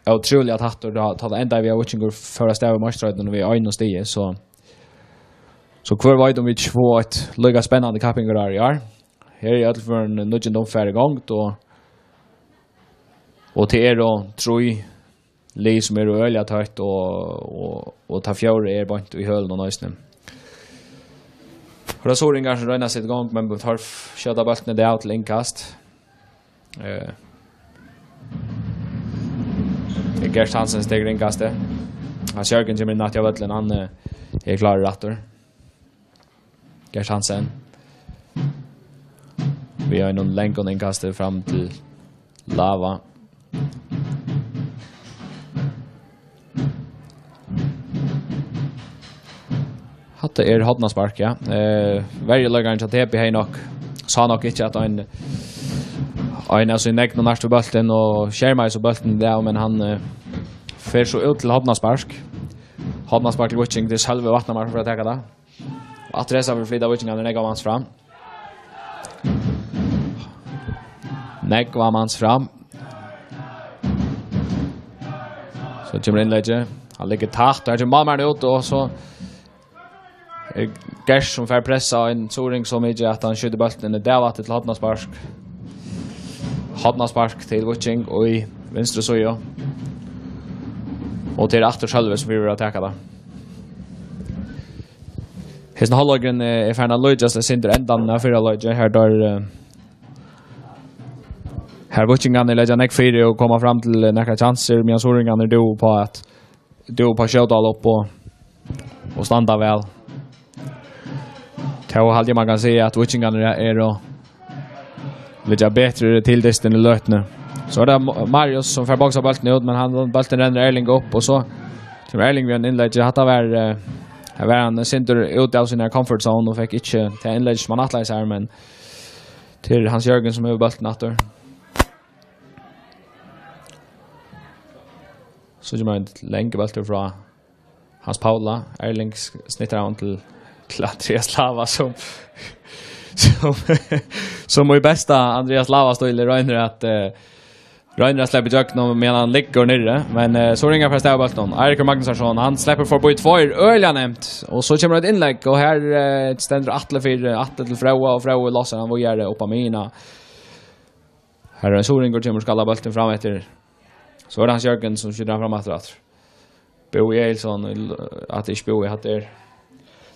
ótrúliga tættur, tá, tá tað endaði við, at Víkingur fór avstað við meistaraheitið við einum stigi, so, so hvør veit, um vit ikki fáa eitt líka spennandi kappingarár í ár. Her er í øllum førum níggjunda umfar í gongd, og, og tað eru trý lið, sum eru øgiliga tøtt, og, og, og tað fjórða er beint í hølunum eisini. Her eru suðuroyingar, sum royna at seta í gongd, men teir skjóta bóltin í dag til innkast. Eh, Gert Hansen tekur innkastið. Hans Jørgen kemur inn aftur á vøllin, hann, eh, er klárur aftur. Gert Hansen. Við einum langum innkasti fram til Lava. Hatta er hornaspark, ja. Eh, verjuleikarin hjá T B hevði nokk, sá nokk ikki, at ein, ein av sínum egnu nært við bóltin og skermaði so bóltin í dag, men hann, eh, fer so út til hornaspark. Hornaspark til Víking, tað er Sølvi Vatnamar sum fer at taka tað. Og aftur hesa ferð flyta víkingarnir nógvan mans fram. Nógvan mans fram. So kemur innleggið. Hann liggur tætt, og her kemur málmaðurin út, og so er Gert, sum fær pressa ein suðuroying so mikið, at hann skjýtur bóltin inn í dagvatnið til hornaspark. Hornaspark til Víking og í vinstru síðu. Og tað er aftur Sølvi, sum verður at taka tað. Hesin hálvleikurin, eh, er farin at líkjast eitt sindur endanum av fyrra leiki. Her teir, eh, her víkingarnir leggja nógv fyri og koma fram til, eh, nakrar kjansir, meðan suðuroyingarnir dúva upp á at, dúva upp á at skjóta upp og, og standa væl. Tó haldi eg man kann siga, at víkingarnir eru liggja betri til dystin í løtuni. So er tað Ma-, Marius, sum fær boksað bóltin út, men hann, bóltin rennur Erling upp, og so kemur Erling við einum innleggi. Hatta var, eh, her var hann sindur úti av síni comfort zone og fekk ikki tað innlegg, sum hann ætlaði sær, men til Hans Jørgen, sum hevur bóltin aftur. So kemur ein langur bóltur frá Hans Paula. Erling s-, snittar hann til, til Andreas Lava, sum, sum, sum í besta Andreas Lava-stíli roynir at, eh, roynir at sleppa ígjøgnum, meðan hann liggur niðri. Men, eh, so ringar fær stav bóltin. Eiríkur Magnússon, hann sleppur forbi tveir, øgiliga nemt. Og so kemur eitt innlegg, og her, eh, stendur Atli fyri, Atli til Fróða, og Fróði losar hann víðari upp á miðjuna. Her er ein Suðuroyingur, kemur, skallar bóltin fram eftir. So er tað Hans Jørgen, sum skjýtur hann fram aftur, aftur. Búi Egilson, at ikki Búi, hatta er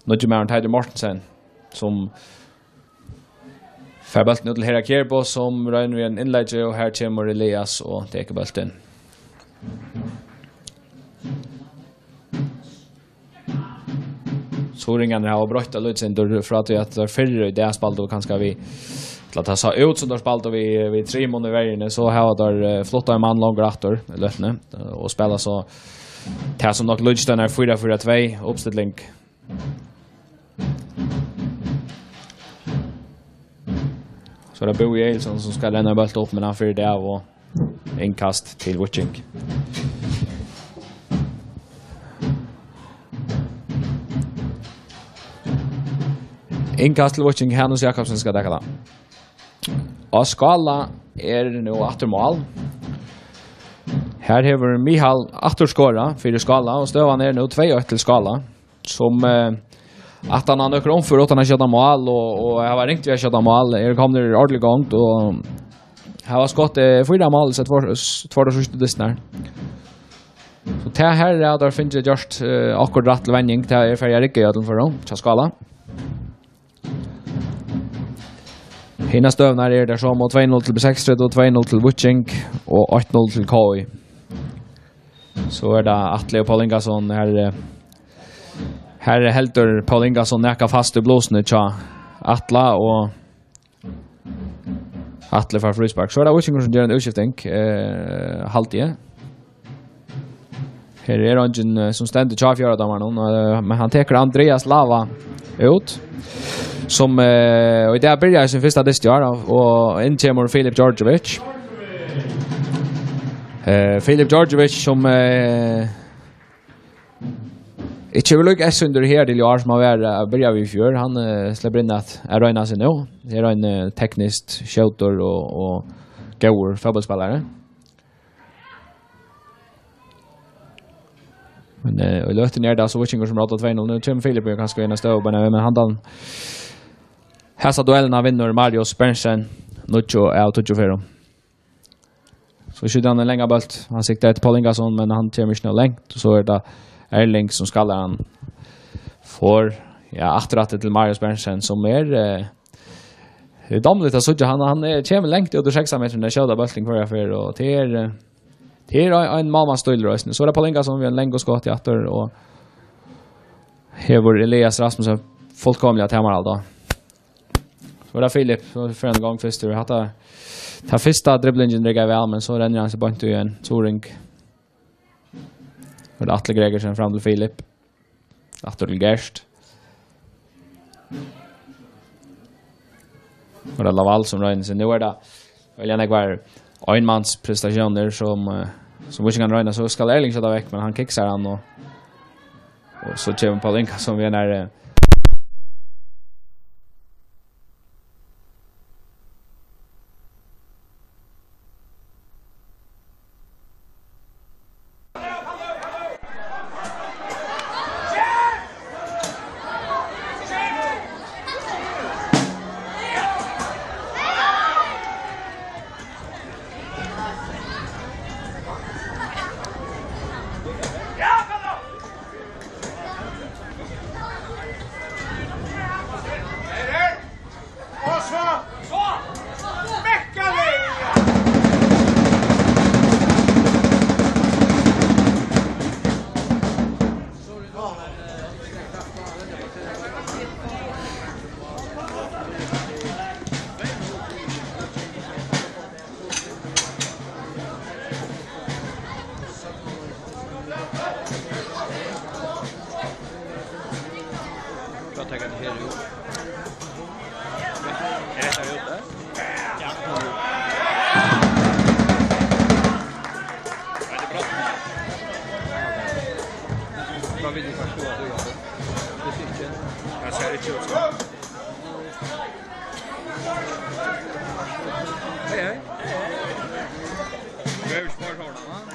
nýggi maðurin Teitur Mortensen, sum fær bóltin út til Hera Kjærbo, sum roynir við einum innleggi, og her kemur Elias og tekur bóltin. Suðuroyingarnir hava broytt tað lítið sindur frá tí, at teir fyrr í dag spældu kanska við, ella tað sá út sum teir spældu við, við trimum í verjuni, so hava teir, eh, flutt ein mann longur aftur í løtuni, eh, og spæla so tað sum nokk líkist einari fýra fýra tvey uppstilling. So er tað Búi Egilson, sum skal renna bóltin upp, men hann fer av, og innkast til Víking. Innkast til Víking, Hanus Jakobsen skal taka tað. Og Skála er nú aftur mál. Her hevur Mihal aftur skorað fyri Skála, og støðan er nú tvey eitt til Skála, sum, eh, aftan á nøkur umfør uttan at skjóta mál, og, og hava ringt við at skjóta mál, eru komnir í ordiliga gongd, og hava skotið, eh, fýra mál, so tveir, s-, tveir av síðstu dystirnar. So tað her er, at teir fingu gjørt, eh, okkurt rætt til venjing, tað er farið at rigga í øllum førum, hjá Skála. Hinar støðurnar eru tær somu, tvey null til B seksogtretivu, tvey null til Víking og eitt null til K I. So er tað Atli og Paul Ingason. Her, eh, her heldur Paul Ingason nakað fast í blusuni hjá Atla, og Atli fær fríspark. So er tað Víkingur, sum ger eina útskifting, eh, haldi eg. Her er eingin, eh, sum stendur hjá fjórða dómaranum, eh, men hann tekur Andreas Lava út, sum, eh, og í dag byrjar sín fyrsta dyst í ár, og inn kemur Filip Djordjevic. Eh, Filip Djordjevic, sum, eh, ikki hevur líka S undir her til í ár, sum hann var, eh, byrjaði við í fjør. Hann, eh, sleppur inn at, at royna seg nú. Er ein, eh, tekniskt skjótur og, og góður fótbóltsspælari. Men, eh, í løtuni er tað so Víkingur, sum rádar tvey null. Nú kemur Filip kanska í eina støðu, men, eh, men handan, hesa duellina vinnur Marius Berntsen, níggju av tíggju ferðum. So skjýtur hann ein langan bólt. Hann siktar eftir Paul Ingason, men hann kemur ikki nóg langt. Og so er tað Erling, sum skallar hann. Fær, ja, aftur aftur til Marius Berntsen, sum er, eh, tað er dámligt at síggja. Hann, hann er, kemur langt út úr sekstan metrum, at skjóta bóltin hvørja ferð, og tað er, eh, tað er ein, ein málmansstílur eisini. So er tað Paul Ingason við einum langum skoti aftur, og hevur Elias Rasmussen fullkomiliga tamarhald á. So er tað Filip, so fer hann í gongd fyrstur. Hatta, tann fyrsta driblingin riggaði væl, men so rennur hann seg beint í ein Suðuroying. So er tað Atli Gregersen fram til Filip. Aftur til Gert. So er tað Lawal, sum roynir seg. Nú er tað øgiliga nógvar einmansprestatiónir, sum, eh, sum Víkingar royna, so skal Erling skjóta vekk, men hann kiksar hann, og, og so kemur Paul Ingason við ein, eh, Hey, hey. Hey, hey. Behøver ikke bare sånn, hva?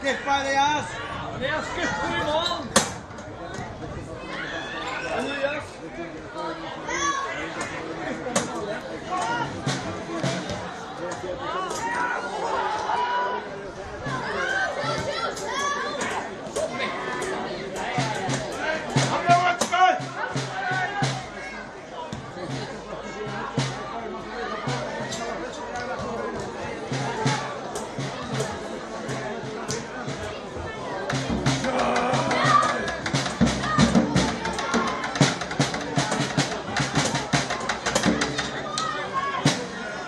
Get by the ass!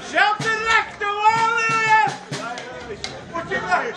Sjálvt direkte valið! What you like?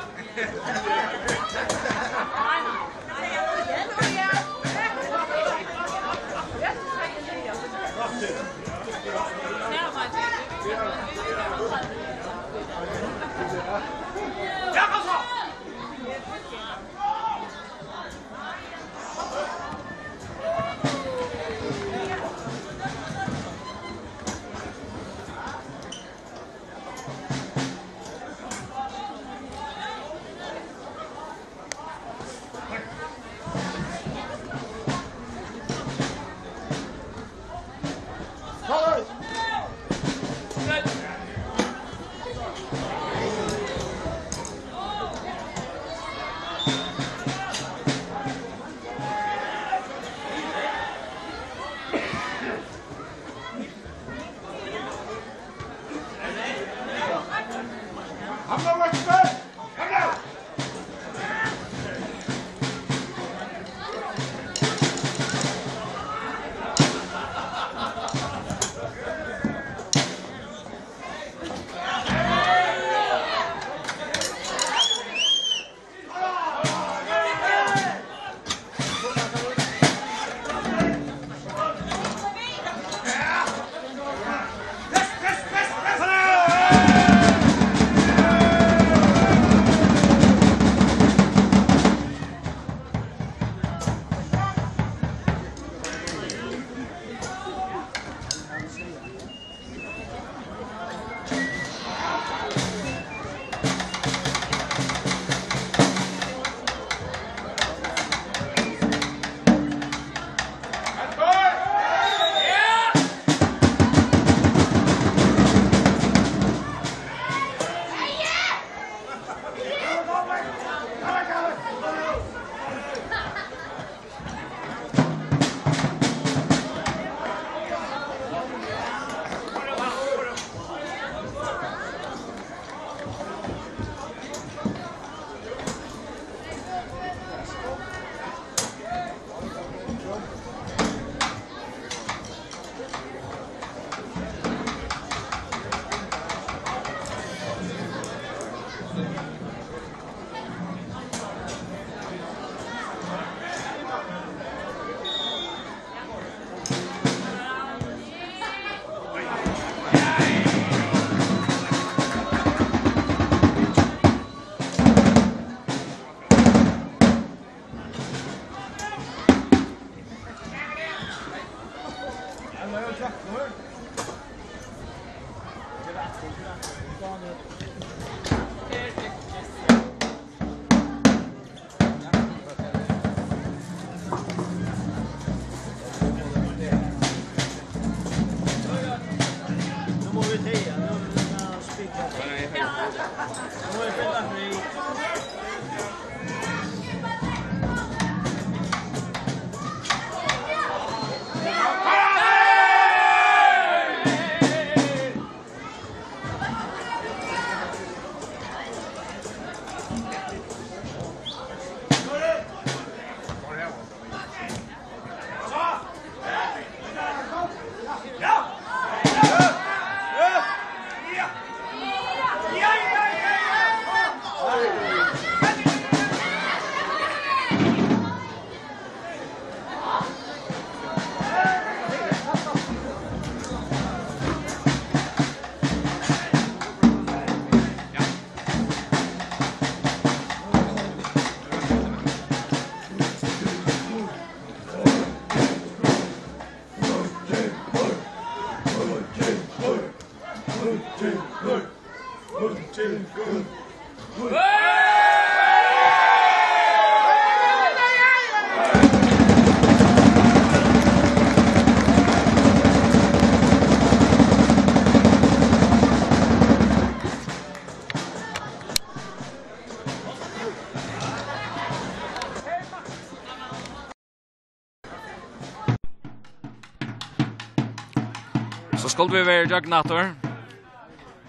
So skuldu vit verið ígjøgnum aftur.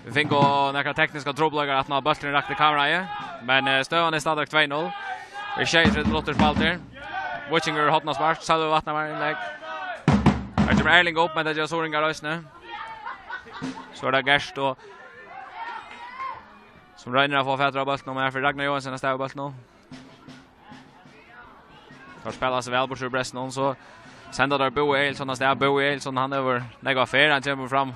Vit fingu nakrar tekniskar trupulleikar, at ná bólturin rakti kameraið, men, eh, støðan er stadigvæk tvey null. Við sjeyogtretivu minuttir spældir. Víkingur, hornaspark, Sølvi Vatnamar, innlegg. Her kemur Erling upp, men tað gera suðuroyingar eisini. So er tað Gert og, sum roynir at fáa fatur á bóltinum, men her fer Ragnar Johansen avstað við bóltinum. Teir spæla seg væl burtur úr brestinum, so senda teir Búi Egilson avstað. Búi Egilson, hann hevur nógva ferð, hann kemur fram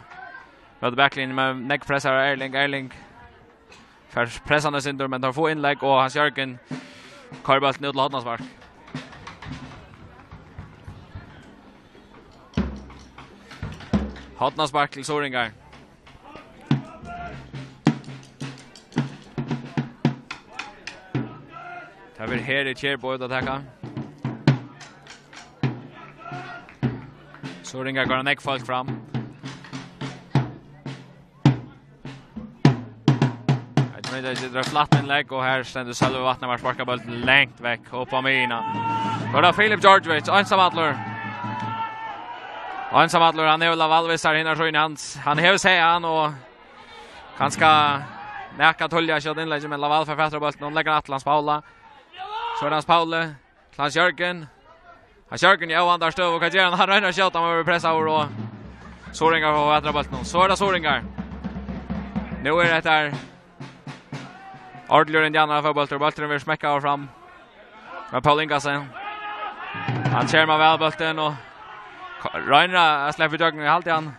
móti baklinjuni, men nógv press av Erling. Erling fær pressað hann eitt sindur, men teir fáa innlegg, og Hans Jørgen koyrir bóltin út til hornaspark. Hornaspark til suðuroyingar. Tað verður her í Kjærbo út at taka. Suðuroyingar koyra nógv fólk fram. Eitt metur, eitt metur, flatt innlegg, og her stendur Sølvi Vatnamar, sparkar bóltin langt vekk, upp á miðjuna. Nú er tað Filip Djordjevic, einsamallur. Einsamallur, hann hevur Laval við sær, hinnar síðuna, hann, hann hevur seg hann, og kanska Nakað tolja skjótt innlegg, men Laval fær fatur á bóltin, hon leggur hann aftur til Hans Paula. So er tað Hans Pauli, til Hans Jørgen. Hans Jørgen í óvandarstøðu, hvat ger hann? Hann roynir at skjóta, men verður pressaður og Suðuroyingar fáa fatur á bóltinum. So er tað Suðuroyingar. Nú er hetta her ordiligur indianarafótbóltur, bólturin verður smekkaður fram. Men Paul Ingasen, hann kemur væl bóltin og ko-, roynir at sleppa ígjøgnum, eg haldi hann.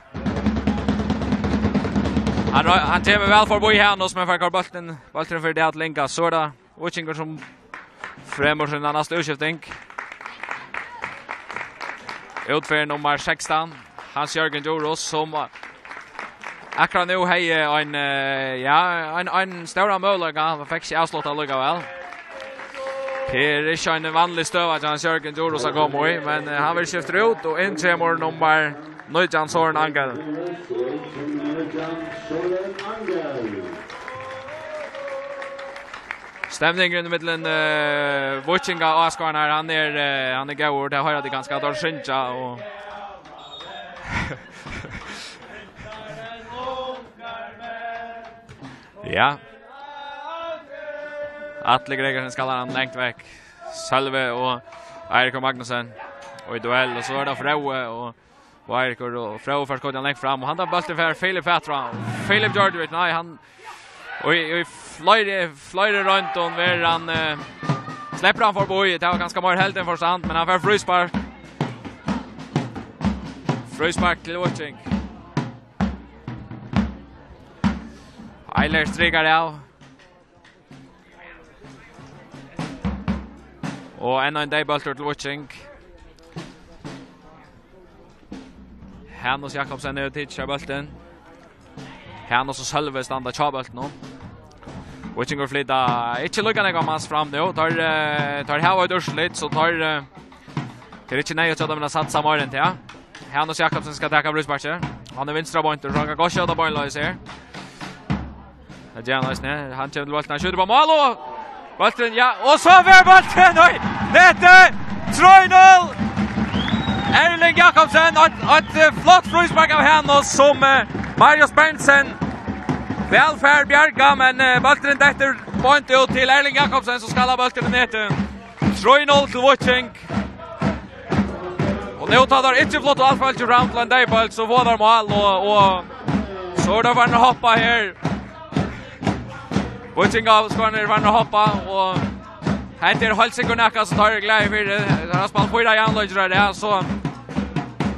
Hann roy-, hann kemur væl forbi her nú, sum hann fær koyrt bóltin, bólturin fer í dag til Inga, so er tað Víkingur sum fremur sína næstu útskifting. Útferð nummar sekstan, Hans Jørgen Djurhuus, sum akkurát nú hevði ein, eh, ja, ein, ein stóran møguleika, hann fekk ikki avsluttað allíkavæl. Tað er ikki ein vanlig støða hjá Hans Jørgen Djurhuus at koma í, men, eh, hann verður skiftur út, og inn kemur nummar nítjan, Søren Angel. Stemningurin millum, eh, Víkingar og áskoðararnar, hann er, eh, hann er góður, tað hoyra tit kanska, at teir syngja og ja. Atli Gregersen skallar hann langt vekk. Sølvi og Eirik Magnussen og í duell, og so er tað Fróði og, og Eirik og Fróði fær skotið hann langt fram, og handan bóltin fær Filip fatur á. Filip Djordjevic, nei, hann, og í, í fleiri, fleiri royndum verður hann, eh, sleppur hann forbi, tað var kanska meir held enn forstand, men hann fær fríspark. Fríspark til Víking. Eiler strikar av. Og enn ein deyðbóltur til Víking. Hanus Jakobsen hevur tikið sær bóltin. Hanus og Sølvi standa hjá bóltinum. Víkingur flyta ikki líka nógvan mans fram nú. Teir, eh, teir hava eitt úrslit, so teir, eh, tað er ikki neyðugt at teir vilja satsa meira enn tað. Hanus Jakobsen skal taka frísparkið. Hann er vinstra beintur, so hann kann gott skjóta beinleiðis her. Tað ger hann eisini. Hann kemur til bóltin, hann skjýtur upp á mál, og bólturin, ja, og so fer bólturin í netið! Trý null! Erling Jakobsen, eitt, eitt, eh, flott fríspark av Hanus, sum, eh, Marius Berntsen væl fær bjargað, men, eh, bólturin dettur beint út til Erling Jakobsen, sum skallar bóltin í netið. Trý null til Víking. Og nú, tá teir ikki fluttu alt fólkið fram til ein deyðbólt, so fáa teir mál, og, og so eru teir farnir at hoppa her. Víkingaáskoðararnir eru farnir at hoppa, og hetta er heilt sikkurt nakað sum teir eru glaðir fyri. Teir hava spælt fýra javnleikir í rað, so,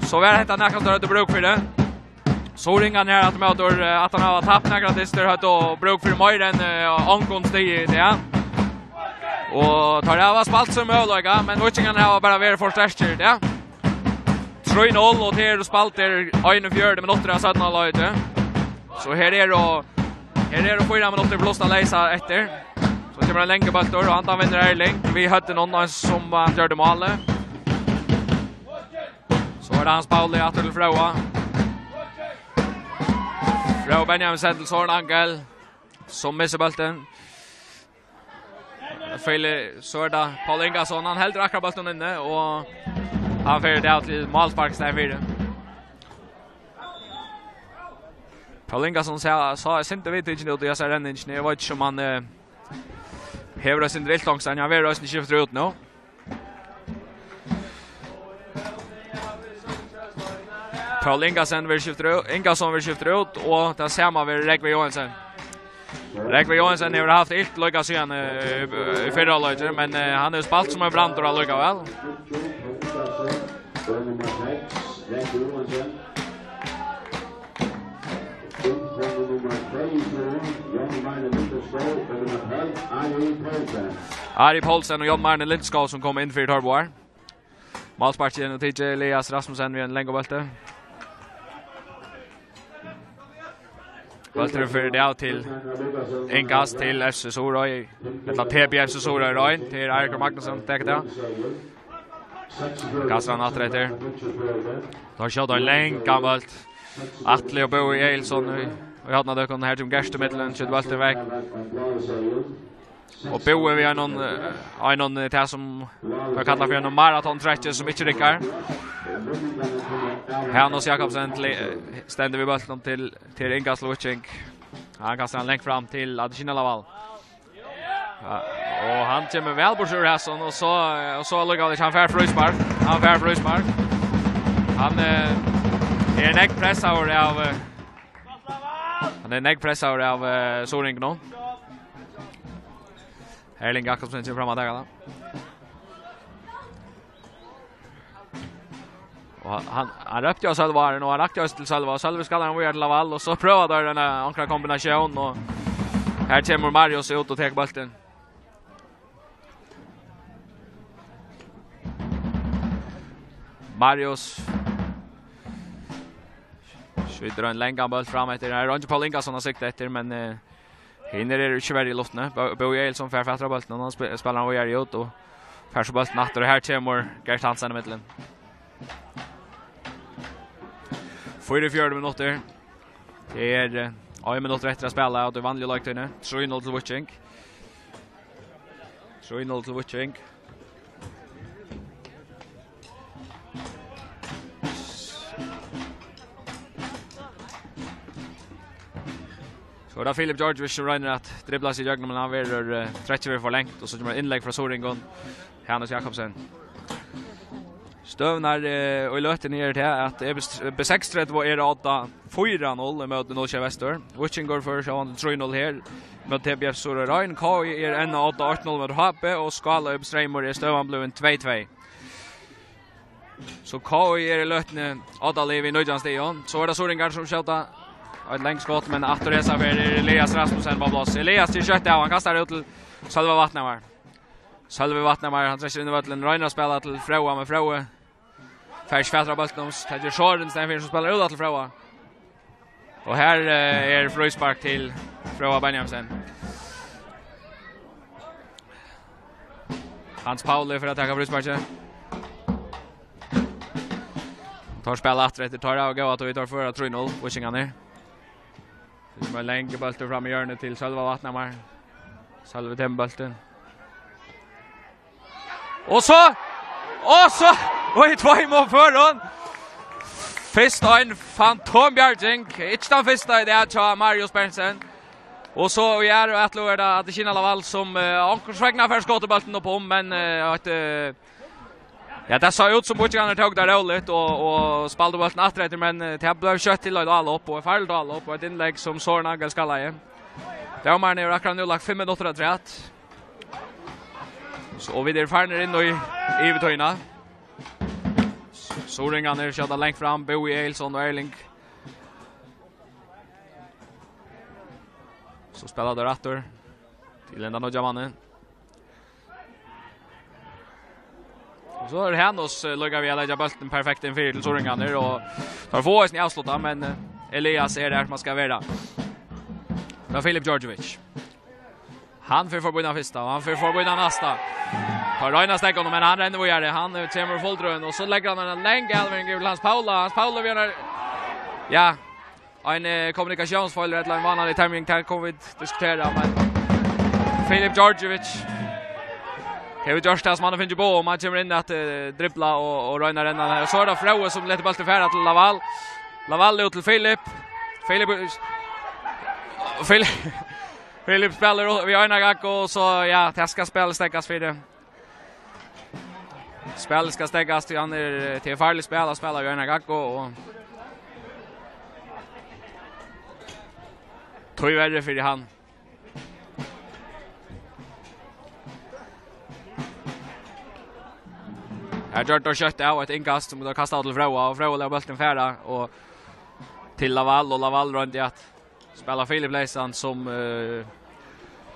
so var hetta nakað sum teir høvdu brúk fyri. Suðuroyingarnir her, aftur á móti, eh, aftan á at hava tapt nakrar dystir, høvdu brúk fyri meira enn, eh, ongum stigi í dag. Og teir hava spælt sín møguleika, men Víkingarnir hava bara verið for sterkir í dag. Trý null, og tað eru spældir einogfjøruti minuttir av seinna hálvleiki. So her eru, her eru fýra minuttir pluss at leysa eftir. So kemur ein langur bóltur, og handan vinnur Erling við høvdinum, eins sum hann gjørdi málið. So er tað Hans Pauli aftur til Fróða. Fróði Benjaminsen til Søren Angel, sum missir bóltin. Fili-, so er tað Paul Ingason, hann heldur akkurát bóltin inni, og hann fer tað av til málspark í staðin fyri. Paul Ingason sá, sá eitt sindur viðtikin út í hesi renningini. Eg veit ikki, um hann, eh, hevur eitt sindur ilt onkustaðni. Hann verður eisini skiftur út nú. Paul Ingason verður skiftur út, Ingason verður skiftur út, og tað sama verður Rógvi Joensen. Rógvi Joensen hevur havt ilt líka síðan, eh, í, í fyrra hálvleiki, men, eh, hann hevur spælt sum ein brandur allíkavæl. Ari Poulsen og John Marne Lindskov, sum koma inn fyri teir báðar. Málsparkið er nú tikið, Elias Rasmussen við ein langan bólti. Bólturin fer av til innkast til F C Suðuroy, ella T B F C Suðuroy roynd. Her er Eiríkur Magnusson, tekur tað. Kastar hann aftur eftir. Teir skjóta ein langan bólt. Atli og Bói Egilson í, í hornið á teimum. Her kemur Gerst í miðjuni, skjýtur bóltin vekk. Og Bói við einum, eh, einum, eh, tað sum var kallað fyri einum maratontrekki sum ikki riggar. Hanus Jakobsen til, eh, stendur við bóltin til, til innkast til Víking. Hann kastar hann langt fram til Adesina Lawal. Ja, og hann kemur væl burtur úr hasum, og so, og so allíkavæl ikki. Hann fær fríspark. Hann fær fríspark. Hann, eh, er nógv pressaður av, eh, hann er nógv pressaður av, eh, Suringi nú. Erling Jakobsen kemur fram at taka tað. Og hann, hann rópti á Sølva áðrenn, og hann rakti eisini til Sølva, og Sølvi skallar hann víðari til Lawal, og so prøva teir eina, onkra kombinatión, og her kemur Marius út og tekur bóltin. Marius skjýtur ein langan bólt fram eftir. Her er Ronny Paul Ingason at sikta eftir, men, eh, hinir eru ikki verri í luftini. Bo-, Bogi Egilson fær fatur á bóltin, og hann sp-, spælir hann víðari út, og fær so bóltin aftur, og her kemur Gert Hansen ímillum. Fýraogfjøruti minuttir. Tað er, eh, ein minuttur eftir at spæla av tí vanligu leiktíðini. Trý null til Víking. Trý null til Víking. So er tað Filip Djordjevic sum roynir at dribla seg ígjøgnum, men hann verður, eh, trekktur við for langt, og so kemur innlegg frá Suringum. Hanus Jakobsen. Støðurnar, eh, í løtuni eru tað, at B seksogtretivu er á odda fýra null ímóti null sjey Vestur. Víkingur førir sjálvandi trý null her ímóti T B F Suðuroy. K I er enn á odda eitt null ímóti H B, og Skáleyp Streymur er støðan blivin tvey tvey. So K I er í løtuni oddalið við nítjan stigum. So er tað Suringar sum skjóta eitt langt skot, men aftur hesa ferð er Elias Rasmussen á pláss. Elias til skjótt av, hann kastar út til Sølva Vatnamar. Sølvi Vatnamar, hann trekkir inn í vøllin, roynir at spæla til Fróða, men Fróði fær ikki fatur á bóltinum, so tað er Søren Steinfjørð sum spælir út til Fróða. Og her, eh, er fríspark til Fróða Benjamsen. Hans Pauli fer at taka frísparkið. Teir spæla aftur eftir, teir hava góða tíð, teir føra trý null, Víkingarnir. Tað er ein langur bóltur fram í hjørnið til Sølva Vatnamar. Sølvi tekur bóltin. Og so, og so, og í tveimum førum. Fyrst ein fantombjarging, ikki tann fyrsta í dag hjá Marius Berntsen. Og so í aðru atløgu er tað Adesina Lawal sum, eh, onkursvegna fær skotið bóltin upp um, men, eh, eitt, eh, ja, tað sá út sum Víkingarnir tóku tað róligt og, og spældu bóltin aftur eftir, men, eh, tað bleiv skjótt til eitt álopp og eitt farligt álopp og eitt innlegg sum Søren Angel skallaði. Dómarin hevur akkurát nú lagt fimm minuttir afturat. So, og vit eru farnir inn í yvirtíðina. Suringarnir skjóta langt fram, Bogi Egilson og Erling. So spæla teir aftur til hendan nýggja mannin. Og so er Hanus, eh, líka við at leggja bóltin perfekt inn fyri til Suringarnir, og teir fáa eisini avslutta, men, eh, Elias er har sum hann skal vera. Tað er Filip Djordjevic. Hann fer forbi tann fyrsta, og hann fer forbi tann næsta. Teir royna at steðga honum, men hann rennur víðari. Hann, eh, kemur fulltrøðin, og so leggur hann eina langa avlevering yvir til Hans Paula. Hans Paula við eina, ja, ein, eh, kommunikatiónsfeil ella ein vánalig temjing, tað kunnu vit diskutera, men Filip Djordjevic hevur gjørt tað sum hann hevur fingið boð um. Hann kemur inn at, eh, dribla og, og royna at renna hann her. Og so er tað Fróði sum letur bóltin fara til Lawal. Lawal út til Filip. Filip, Filip, Filip spælir við Einar Gakko, og so, ja, tað skal spælið steðgast fyri. Spælið skal steðgast, tí hann er, tað er farligt spæl at spæla við Einar Gakko, og tíverri fyri hann. Her gjørdi teir skjótt av eitt innkast, sum teir kastaðu til Fróða, og Fróði lat bóltin fara, og til Lawal, og Lawal royndi at spæla Filip leysan, sum, eh,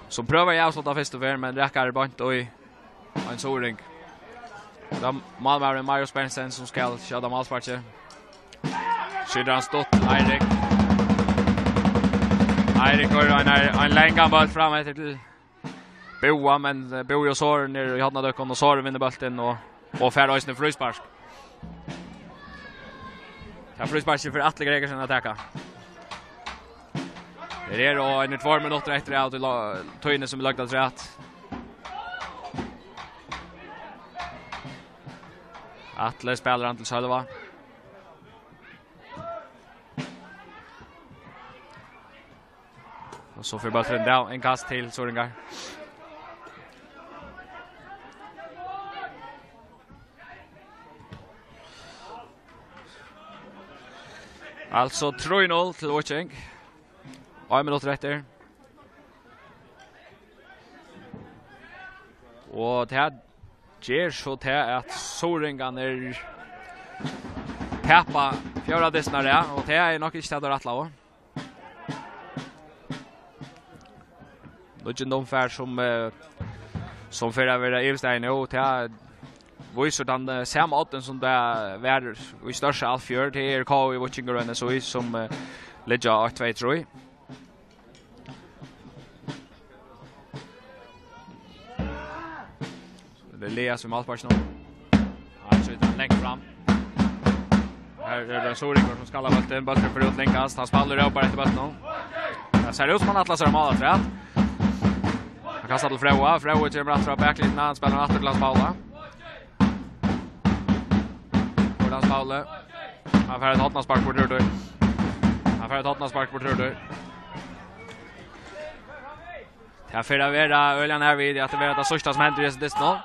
sum prøvaði at avsluta fyrstu ferð, men rakar beint í ein Suring. Tað er málmaðurin Marius Berntsen, sum skal skjóta málsparkið. Skjýtur hann stutt til Eirik. Eirik hevur ein, ein langan bólt fram eftir til Boga, men, eh, Bogi og Søren eru í hornadøkkum, og Søren vinnur bóltin og, og fær eisini fríspark. Tað frísparkið fer Atli Gregersen at taka. Her eru einir tveir minuttir eftir av tí lo-, tíðini sum er løgd afturat. Atli spælir hann til Sølva. So fer bólturin av, innkast til Suðuroyingar. Altso trý null til Víking. Ein minuttur eftir. Og tað ger so tað, at Suðuroyingarnir tapa fjórða dystin á rað, og tað er nokk ikki tað, teir ætlaðu. Nýggj dómari, sum, eh, sum fer at vera yvirstaðin nú, tað vísir tann, eh, sama oddin, sum tað var í størsta alt fjør. Tað er K V Víkingur og N S Í, sum, eh, liggja eitt, tvey, trý. Elias við málsparkinum. Hann skjýtur hann langt fram. Her er tað Suðuroyingur, sum skallar bóltin. Bólturin fer út, Lynghast. Hans Pauli rópar eftir bóltinum. Tað sær út, sum hann ætlar sær at mála afturat. Hann kastar til Fróða. Fróði kemur aftur á baklinjuna. Hann spælir hann aftur til Hans Pauli. Og Hans Pauli. Hann fær eitt hornaspark burtur úr. Hann fær eitt hornaspark burtur úr. Tað fer at vera øgiliga nær við, at tað verður tað síðsta, sum hendir í hesum dystinum.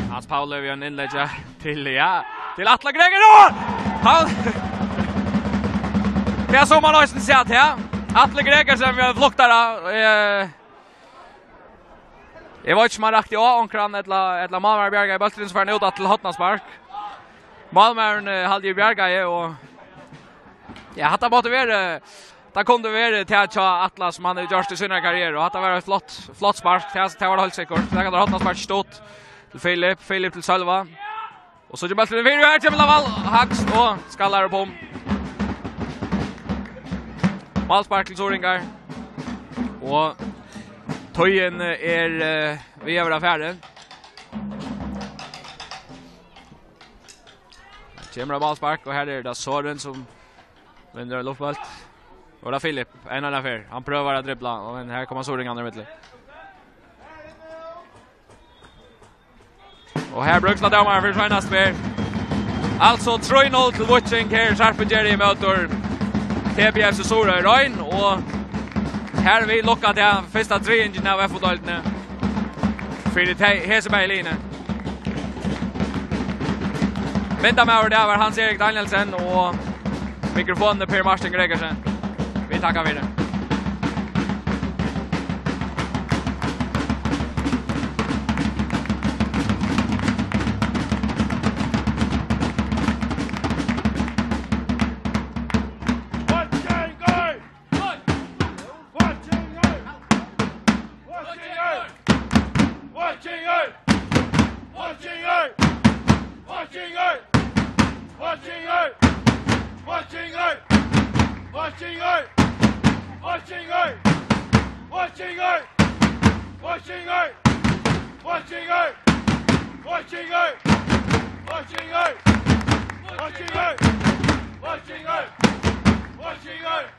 Hans Pauli við einum innleggi til, ja, til Atla Gregersen, og hann, ja, sum man eisini sær, ja. Atli Gregersen við ein fluktara, eh, eg veit ikki, um hann rakti á onkran, ella, ella málmaðurin bjargaði bóltin, so fer hann út aftur til hornaspark. Málmaðurin, eh, haldi eg bjargaði, og, ja, hatta mátti vera, tað kundi verið tað hjá Atla, sum hann hevur gjørt í síni karrieru, og hatta var eitt flott, flott spark, tað, tað var tað heilt sikkurt. Tað kann hornaspark stutt til Filip, Filip til Sølva. Og so kemur bólturin fyri, og her kemur Laval Hagst og skallar upp um. Málspark til Suðuroyingar. Og tíðin er, eh, við at vera farin. Kemur á málspark, og her er tað Søren, sum vinnur ein luftbólt. Og tað er Filip, enn einaferð. Hann prøvar at dribla, og, men her koma Suðuroyingarnir ímillum. Og her brúkar dómarin fyri seinast fyrr. Altso trý null til Víking, her Sarpur ger ímóti T B F C Suðuroy, og her við lukkar tað fyrsta triðingin av F O-deildini fyri tey, hesi bæði liðini. Myndamaður, tað var Hans Erik Danielsen, og mikrofonin er Per Martin Gregersen. Vit takka fyri. Víkingur!